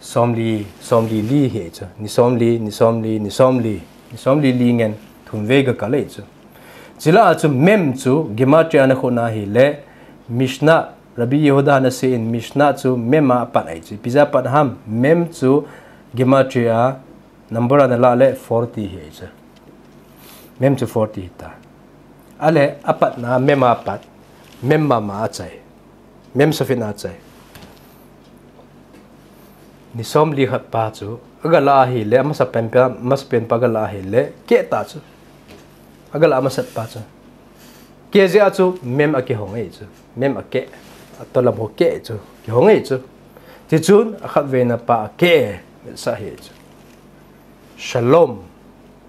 somli, somli li ahi chu. Ni somli, ni somli, ni somli. Ni somli li ngen thum vei gakal ahi chu. Chule a chu Mem chu Gematria na khu na ahile Mishnah, Rabbi Yehuda HaNasi in Mishnah chu Mem a apat ahi chu. Ipi jeh a apat ham, Mem chu Gematria number a na lah le forty ahi chu. Mem chu forty ta. Ale apat na Mem a apat. Mem mama a chai. Mem Sofit na a chai. Ni somli khat pa chu. Aga la ahile, amasa pen pa, amasa pen pa aga la ahile, keh ta chu. Aga la amasa pa chu. Keh jeh a chu Mem akihong ahi chu. Mem akeh. Atolam ho keh chu. Kihong ahi chu. Tichun, akhat veina pa akeh. Mesa ahi chu. Shalom.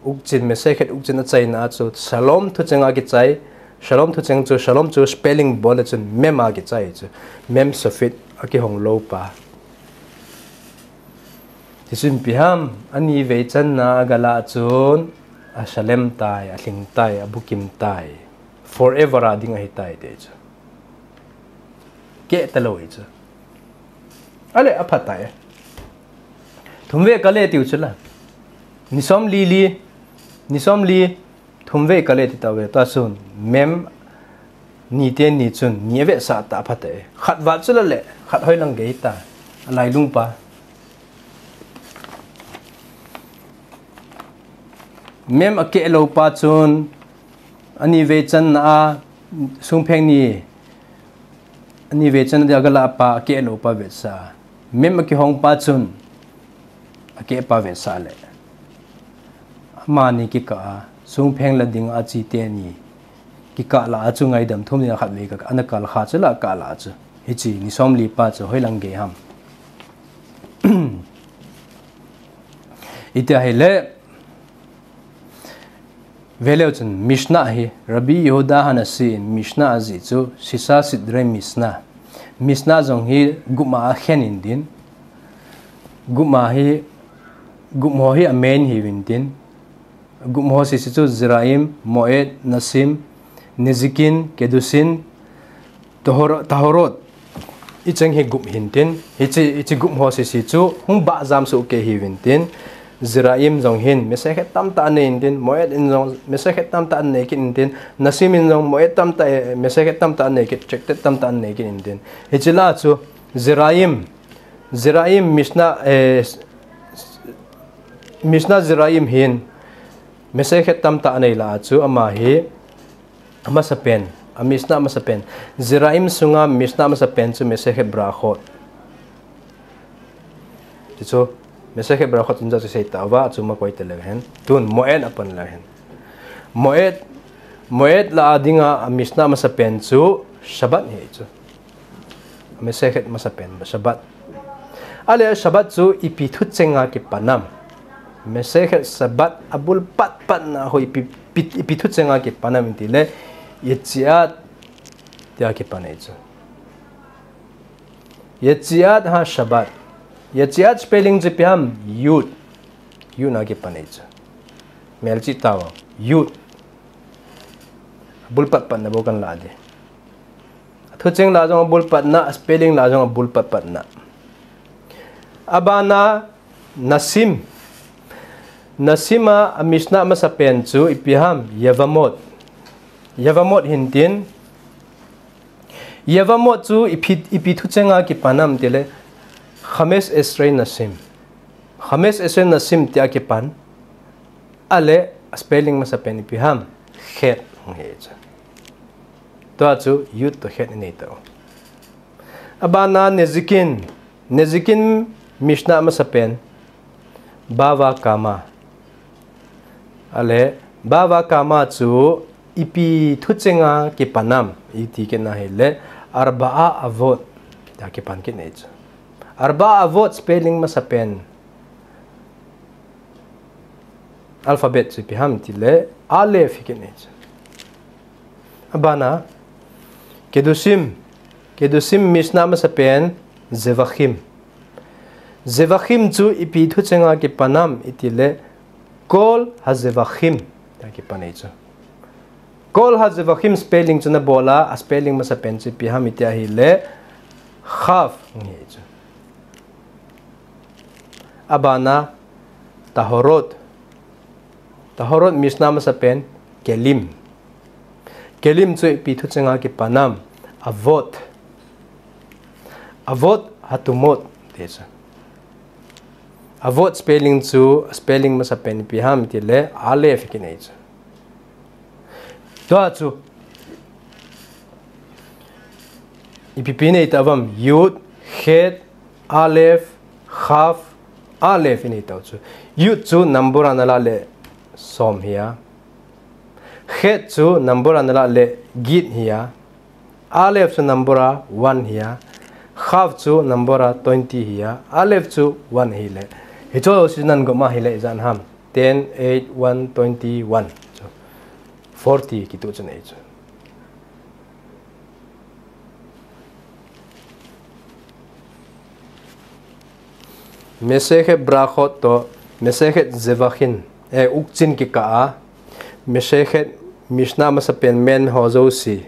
Uktzin, Masechet Uktzin achaina a chu Shalom thucheng a kichai. Shalom thucheng chu, Shalom chu spelling bol le chun Mem a kichai chu. Mem Sofit akihong lou pa. Tichun ipi ham, ani vei channa aga la chun, a Shalem tai, alhing tai, abukim tai. Forever a ding ahi tai ti chu. Keh talou ahi chu. Ale, aphat tai. Thum vei kale tiu chu la. Ni somli li, ni somli, thum vei kale ti tauve, ta chun, Mem, ni te ni chun, ni avetsah ta aphat tai. Khat vat chu la le, khat hoilang gei ta. Alailung pa. Mem akeh lou pa chun, ani vei channa a, songpheng ni, ani vei channa dia aga la pa, akeh lou pa vetsah. Mem akihong pa chun, akeh pa vetsah le. Mani kikah a, sungpheng la ding a chi teni kikah la a chu ngaidam thum ni a khat vei kah ana kal kha chu la kah la chu. Hichi ni som li pa chu hoilang gei ham. Itia hile, veleu chun Mishnah hi, Rabbi Yehuda Hanasi in Mishnah aji chu, Sisa Sidrei Mishnah. Mishnah jong hi guma a khen in din. Guma hi, gum ho hi a main hi vin din. Gum ho sisi chu Zeraim, Moed, Nasim, Nezikin, Kedusin, Tahor-, Tahorot. Icheng hi gum hin tin. Hichi, hichi gum ho sisi chu hung ba jam su ke hi vin tin. Zeraim jong hin, meseh khet tam ta nei in tin. Moed in jong, meseh khet tam ta nei kin in tin. Nasim in jong, Moed tam ta, eh, meseh khet tam ta nei kin, chek tet tam ta nei kin in tin. Hichi la chu, Zeraim, Zeraim Mishnah, eh, Mishnah Zeraim hin, meseh khet tam ta nei la chu ama hi, amasa pen, a Mishnah amasa pen. Zeraim sunga Mishnah amasa pen chu meseh khet Brachot. Ti chu, meseh khet Brachot chun ja chu sei ta va, chu ma koi te le hen. Tun, Moed a pan le hen. Moed, Moed la a dinga a Mishnah amasa pen chu Shabbat hi chu. Meseh khet masa pen Shabbat. Ale Shabbat chu ipi thu chenga kipanam. Meseh khet Shabbat abul pat pat na ho ipi, ipi, ipi thu chenga kipanam ti le Yetziat tia kipan ei chu. Yetziat ha Shabbat. Yetziat spelling chu ipi ham Yud. Yud na kipan ei chu. Mel chi tawa. Yud. Abul pat pat na bo kan la di. Athu cheng la jong abul pat na, spelling la jong abul pat pat na. Abana Nasim. Nasim a, a Mishnah masa pen chu ipi ham Yevamot. Yevamot hin tin. Yevamot chu ipi, ipi thu chenga kipanam ti le Chamesh Esrei Nasim. Chamesh Esrei Nasim tia kipan. Ale a spelling masa pen ipi ham Chet hung hi chu. Tua chu Yud to Chet nei to. Abana Nezikin, Nezikin Mishnah masa pen, Bava Kama. Ale, Bava Kama chu ipi thu chenga kipanam, iti kena hile, Arba'a Avot, ta kipan kinei chu. Arba'a Avot spelling masa pen, alphabet chu ipi ham ti le, Aleph hi kinei chu. Abana, Kedusim, Kedusim Mishnah masa pen, Zevachim. Zevachim chu ipi thu chenga kipanam iti le, Kol HaZevachim, ta kipan ei chu. Kol HaZevachim spelling chu na bola, a spelling masa pen chu ipi ham iti ahile, Chaf, ngi chu. Abana, Tahorot. Tahorot Mishnah masa pen, Kelim. Kelim chu ipi thu chenga kipanam, Avot. Avot Hatumot, ti chu. Avot spelling chu, spelling masa pen ipi ham ti le, Aleph kinei chu. Tua chu. Ipi pi nei ta vam, Yud, Chet, Aleph, Chaf, Aleph inei tau chu. Yud chu number ana la le som hi a. Chet chu number ana la le git hi a. Aleph chu number a one hi a. Chaf chu number a twenty hi a. Aleph chu one hi le. Hi chu si nan goma hi le jan ham. Ten, eight, one, twenty, one. Chu forty kitu chu nei chu. Mesechet Brachot to, Mesechet Zevachin, e, Uktzin kikah a, Mesechet Mishnah masa pen men ho jouse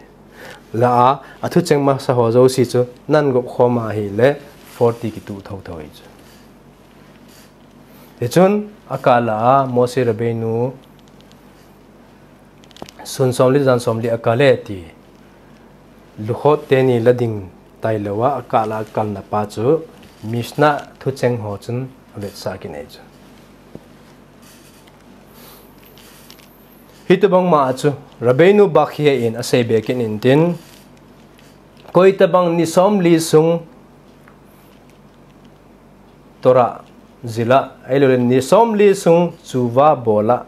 la a, a thucheng masa ho jouse chu nan gop khom a hile forty kitu thotho hi chu. Hichun, akah la a, Moshe Rabbeinu, sun somli jan somli akah le ti. Luchot teni la ding tailou a, akah la a kalna pa chu Mishnah thucheng ho chun avetsah kinei chu. Hitobang ma a chu, Rabbeinu Bachya in asei be kit in tin, koitabang ni somli sung Torah jil a, ahilouleh ni somli sung tshuva bol a,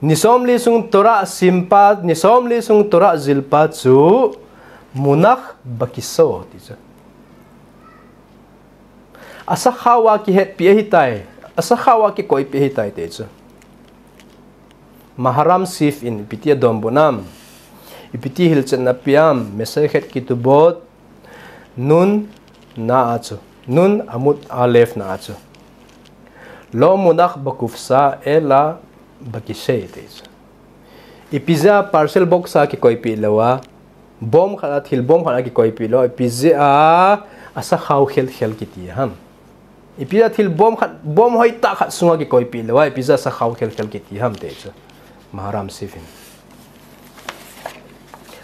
Ni somli sung Torah simpa, ni somli sung Torah jilpa chu munach bakisa ti chu. Asakhao a kihetpi ahitai, asakhao a kikoipi ahitai ti chu. Maharam Sif in ipi ti adonbut nam, ipi ti hilchetna ape am, Masechet Ketubot, Nun na a chu, Nun Amud Alef na a chu. Lo munach bakufsa ela bakisa ti chu. Ipi jeh a parcel box a kikoipi lou a, bom khat a, thil bom khat a kikoipi lou, ipi jeh a asakhao khelkhel kiti ham. Ipi jeh a thil bom khat, bom hoitah khat sunga kikoipi lou a, ipi jeh a asakhao khelkhel kiti ham ti chu. Maharam Sif in.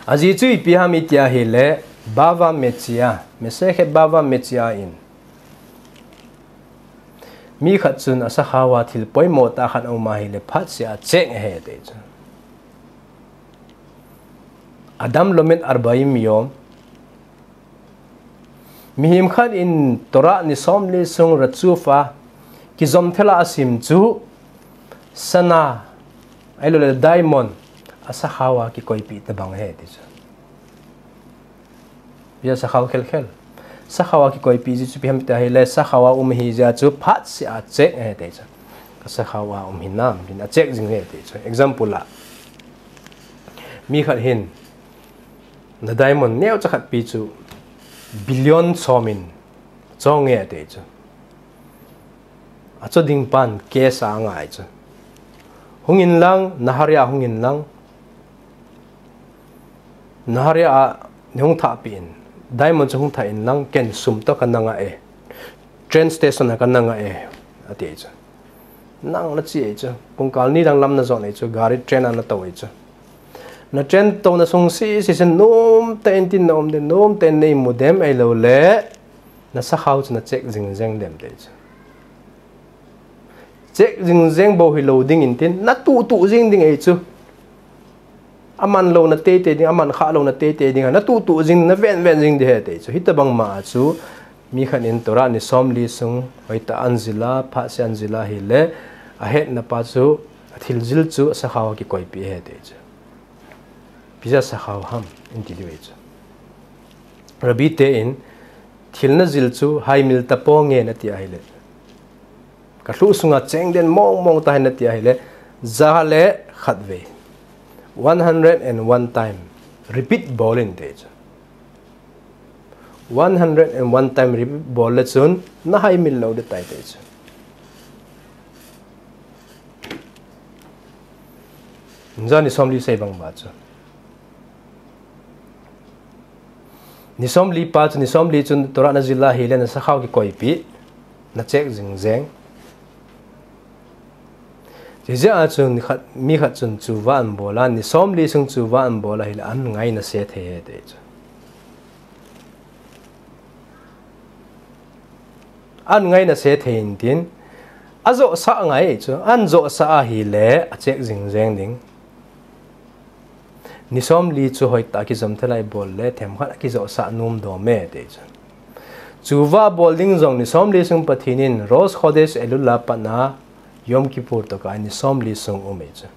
Ajeh chu ipi ham iti ahile, Bava Metzia, Masechet Bava Metzia in. Mi khat chun asakhao a thil poimo tah khat aum ahile, phatseh a cheng ahi ti chu. Adam lomed arbaim yom. Mihem khat in Torah ni somli sung rachufa, kijom thela asim chu, sana, ahilouleh diamond, asakhao a kikoipi tabang ahi ti chu. Ipi jeh a asakhao khelkhel. Asakhao a kikoipi jeh chu ipi ham iti ahile, asakhao a um ahi jeh a chu phatseh a cheng ahi ti chu. Asakhao a um hinam, tin a check jing ahi ti chu. Example a, mi khat hin, na diamond neocha khat pi chu billion som in chong e ati chu. Acho ding pan case a angai chu. Hung in lang, Naharia hung in lang. Naharia a nei hung thah peh in. Diamond chu hung thah in lang, ken sum toh kana nga e. Train station a kana nga e, ati chu. Nang nache e chu. Pungkal ni dang lam najon e chu. Gari train a natou e chu. Na train touna sung sese chu nomtah in tin na um dem, nomtah in na imu dem ahilouleh. Na sakhao chu na check jing jeng dem ti chu. Check jing jeng bou hilou ding in tin, na tuh tuh jing ding ahi chu. Aman louna teitei ding, aman khah louna teitei ding, na tuh tuh jing, na ven ven jing ding ahi ti chu. Hitabang ma a chu, mi khat in Torah ni somli sung, hoitah a ana jil a, phatseh a ana jil a ahile, ahetna pa chu, athil jil chu, asakhao a kikoipi ahi ti chu. Ipi jeh a asakhao ham, in ti diu ahi chu. Rabbi te in, thil najil chu, haimil tapong e nati ahile. Ka lhuh sunga cheng den mong mong tah ahi nati ahile, ja le khatvei. One hundred and one time. Repeat bol in ti chu. One hundred and one time repeat bol le chun, na haimil lou ding tai ti chu. Inja ni somli sei bang ba chu. Ni somli pa chu, ni somli chun Torah najil a ahile na sakhao kikoipi, na check jing jeng. Chijeh a chun khat, mi khat chun tshuva ana bol a, ni somli sung tshuva ana bol ahile ana ngaina se thei ahi ti chu. Ana ngaina se thei in tin, ajosah ngai chu, ana josah ahile, a check jing jeng ding. Ni somli chu hoitah a kijom thela ibol le, themkhat a kijosah nom dom e, ti chu. Tshuva bol ding jong ni somli sung Pathen in Rosh Chodesh Elul a pat a Yom Kippur toh kah a ni somli sung um e chu.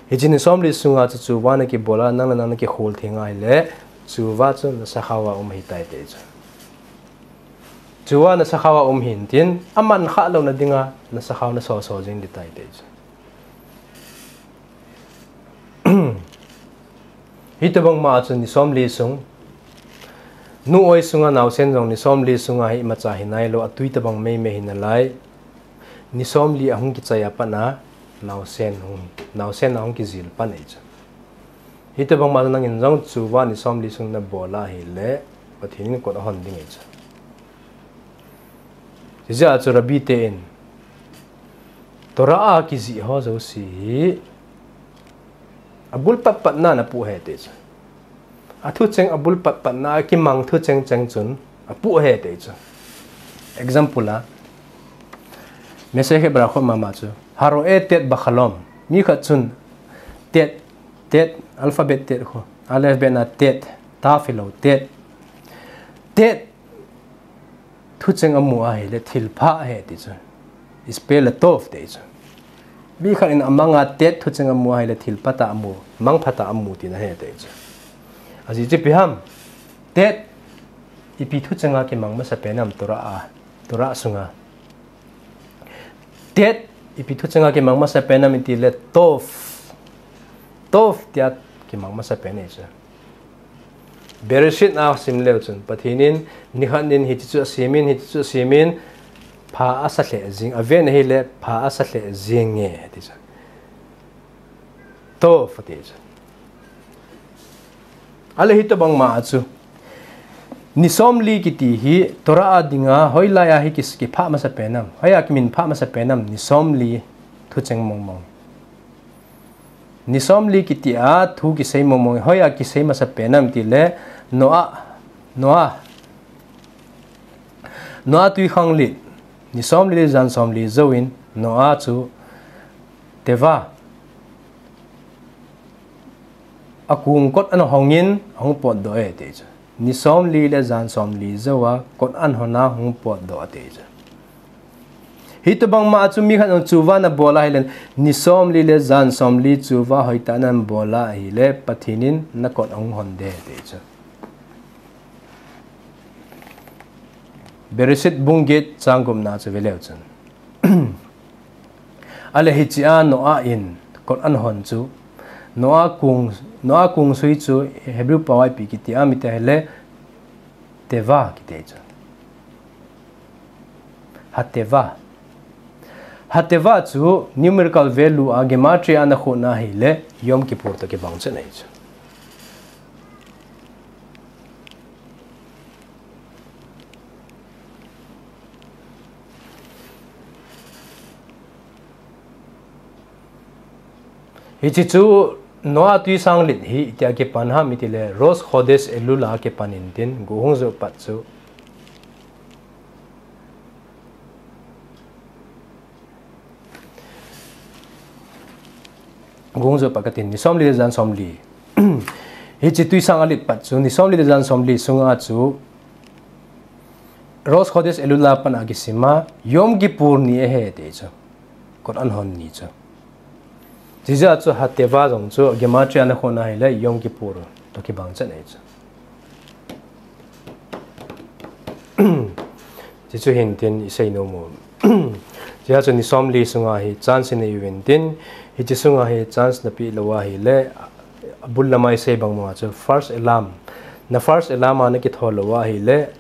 Hiche ni somli sunga chu tshuva nakibol a, nang le nang nakikhol theng ahile, tshuva chu na sakhao a um ahitai ti chu. Tshuva na sakhao a um hin tin, aman khah louna dinga, na sakhao na soso jing ding tai ti chu. Hitabang ma a chu ni somli sung. Nu oi sunga naosen jong ni somli sunga hi imacha hi nailou, atui tabang meimei hi nalai. Ni somli ahung kichai a pat a naosen hung, naosen ahung kijil pan e chu. Hitabang ma nangin jong tshuva ni somli sung nabol a ahile, Pathen in kot ahon ding e chu. Chijeh a chu Rabbi te in, Torah a kijih ho jouse hi, abul patpat na ana puh ahi ti chu. Athu cheng abul patpat na, akimang thu cheng cheng chun, apuh ahi ti chu. Example a, Masechet Berachot mama chu, Haroe tet bachalom. Mi khat chun, tet, tet, alphabet tet khu, Aleph bet na tet, taf hilou, tet. Tet, Thucheng amu ahile thilpha ahi ti chu. Spell a tov ti chu. Mi khat in amanga tet thucheng amu ahile thil phatah amu, mang phatah amu tina ahi ati chu. Ajeh chu ipi ham? Tet ipi thuchenga kimang masa pen ham Torah a, Torah sunga. Tet ipi thuchenga kimang masa pen ham itile tov. Tov tia kimang masa pen ahi chu. Bereshit a sim leu chun, Pathen in nikhat in hiche chu asemin, hiche chu asemin, pha asa lheh jing, aven ahile pha asa lheh jing e, ati chu. Tov ati chu. Ahile hitobang ma chu. Ni somli kiti hi Torah a dinga hoilai a hi kis-, kiphah masa pen ham. Hoiya kiminphah masa pen ham, ni somli thucheng mongmong. Ni somli kiti a thu kisei mongmong, hoiya kisei masa pen ham tile Noah, Noah. Noah twikhanglen, ni somli le jan somli jouvin, Noah chu teva. Akung kot ana hongin, ahung potdoh e, ati chu. Ni somli le jan somli jouva, kot ana hona, ahung potdoh, ati chu. Hitobang ma chu mi khat in tshuva nabol ahile, ni somli le jan somli tshuva hoitah in nabol ahile, Pathen in nakot ahung hon ding ahi, ati chu. Bereshit bung get chang gup na chu ve leu chun. Ahile hiche a Noah in kot ana hon chu, Noah kung, Noah kung sui chu Hebrew pao a ipi kiti ham iti ahile, teva kiti chu. Hateva. Hateva chu numerical value a gematria a nakhuh na ahile Yom Kippur toh kibang chet ahi chu. Hiche chu Noah twisanglet hi itia kipan ham itile Rosh Chodesh Elul a kipan intin, guh hung joh pat chu Guh hung joh pat katin, ni somli le jan somli. Hiche twisang alet pat chu, ni somli le jan somli sunga chu, Rosh Chodesh Elul a pat a kisima, Yom Kippur ni ahi ati chu. Kot ana hon ni chu. Chujeh a chu Hateva jong chu, gematria a nakhuh na ahile, Yom Kippur toh kibang chet ahi chu. Hichu hintin isei nom u. Chujeh a chu ni somli sunga hi chance inei uvin tin, hiche sunga hi chance napeh lou ahile, abul lama isei bang ma chu first alarm. Na first alarm a nakitho lou ahile,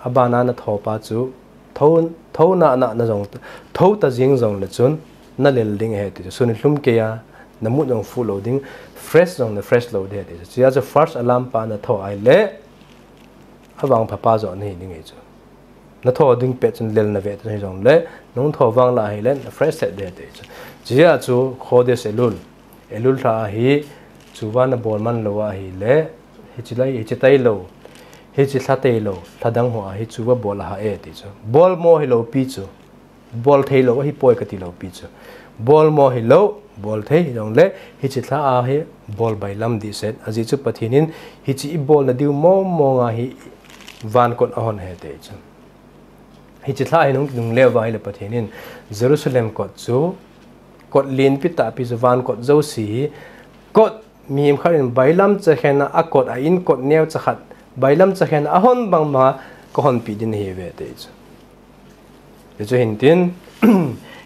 abana natho pa chu, tho, tho nana, na jong, tho ta jing jongle chun, nalel ding ahi ati chu. Sun ilhum keiya, na mood jong fuh lou ding, fresh jong na fresh lou ding ahi ati chu. Chujeh a chu first alarm pa natho ahile, avangpha pa joh nahi ding ahi chu. Natho ding pet chun lel nave ta hijongle, nung tho vang la ahile, na fresh set ding ahi ati chu. Chujeh a chu Chodesh Elul, Elul lha a hi, tshuva nabol man lou ahile, hiche lai, hiche tailou, hiche lha tailou, lha dang ho a hi tshuva bol ahah e ati chu. Bol mo hilou pi chu. Bol theilou ahipoi kati lou pi chu. Bol mo hilou, bol thei hijongle, hiche lha a hi bol bailam dehset. Ajeh chu Pathen in hiche ibol nadiu mong mong a hi van kot ahon ahi ati chu. Hiche lha hi nung, nung leuva ahile Pathen in Jerusalem kot chu, kot lenpi tahpi chu van kot jouse hi, kot mihem khat in bailam chakhen a akot a in kot neocha khat, bailam chakhen a ahon bang banga kahonpeh ding ahiuve ati chu. Hichu hintin,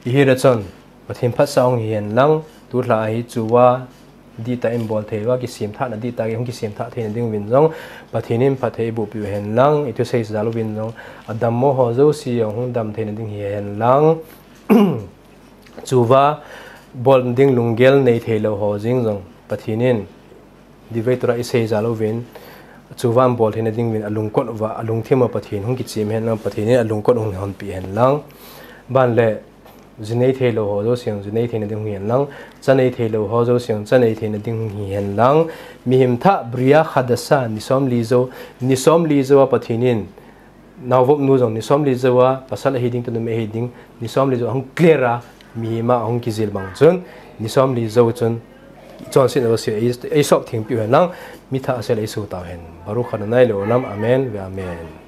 ihile chun, Pathen phatsah hung hihen lang, tulha a hi tshuva, dihtah in bol thei uva, kisemthahna dihtah, hung kisemthah theina ding uvin jong, Pathen in phatthei eiboh peh uhen lang, ithusei jal uvin jong, adammo ho jouse jong hung dam theina ding hihen lang, tshuva, bol ding lunggel nei theilou ho jeng jong, Pathen in, Divrei Torah isei jal uvin, tshuva bol theina ding uvin, alungkot uva, alungthim uva Pathen hung kichem hen lang, Pathen in alungkot hung honpeh hen lang, ban le, Ji nei theilou ho jouse jong ji nei theina ding hung hihen lang, cha nei theilou ho jouse jong cha nei theina ding hung hihen lang, mihem thah bria khadasa ni somli jou, ni somli jou a Pathen in, naovop nu jong ni somli jou a, pasal ahi ding, tanu ahi ding, ni somli jou ahung clear a, mihem a ahung kijil bang chun, ni somli jou chun, chonsetna jouse ei, eisop thengpeh uhen lang, mi thah sel eisu tauhen. Baruch Adonai leolam, amen, ve amen.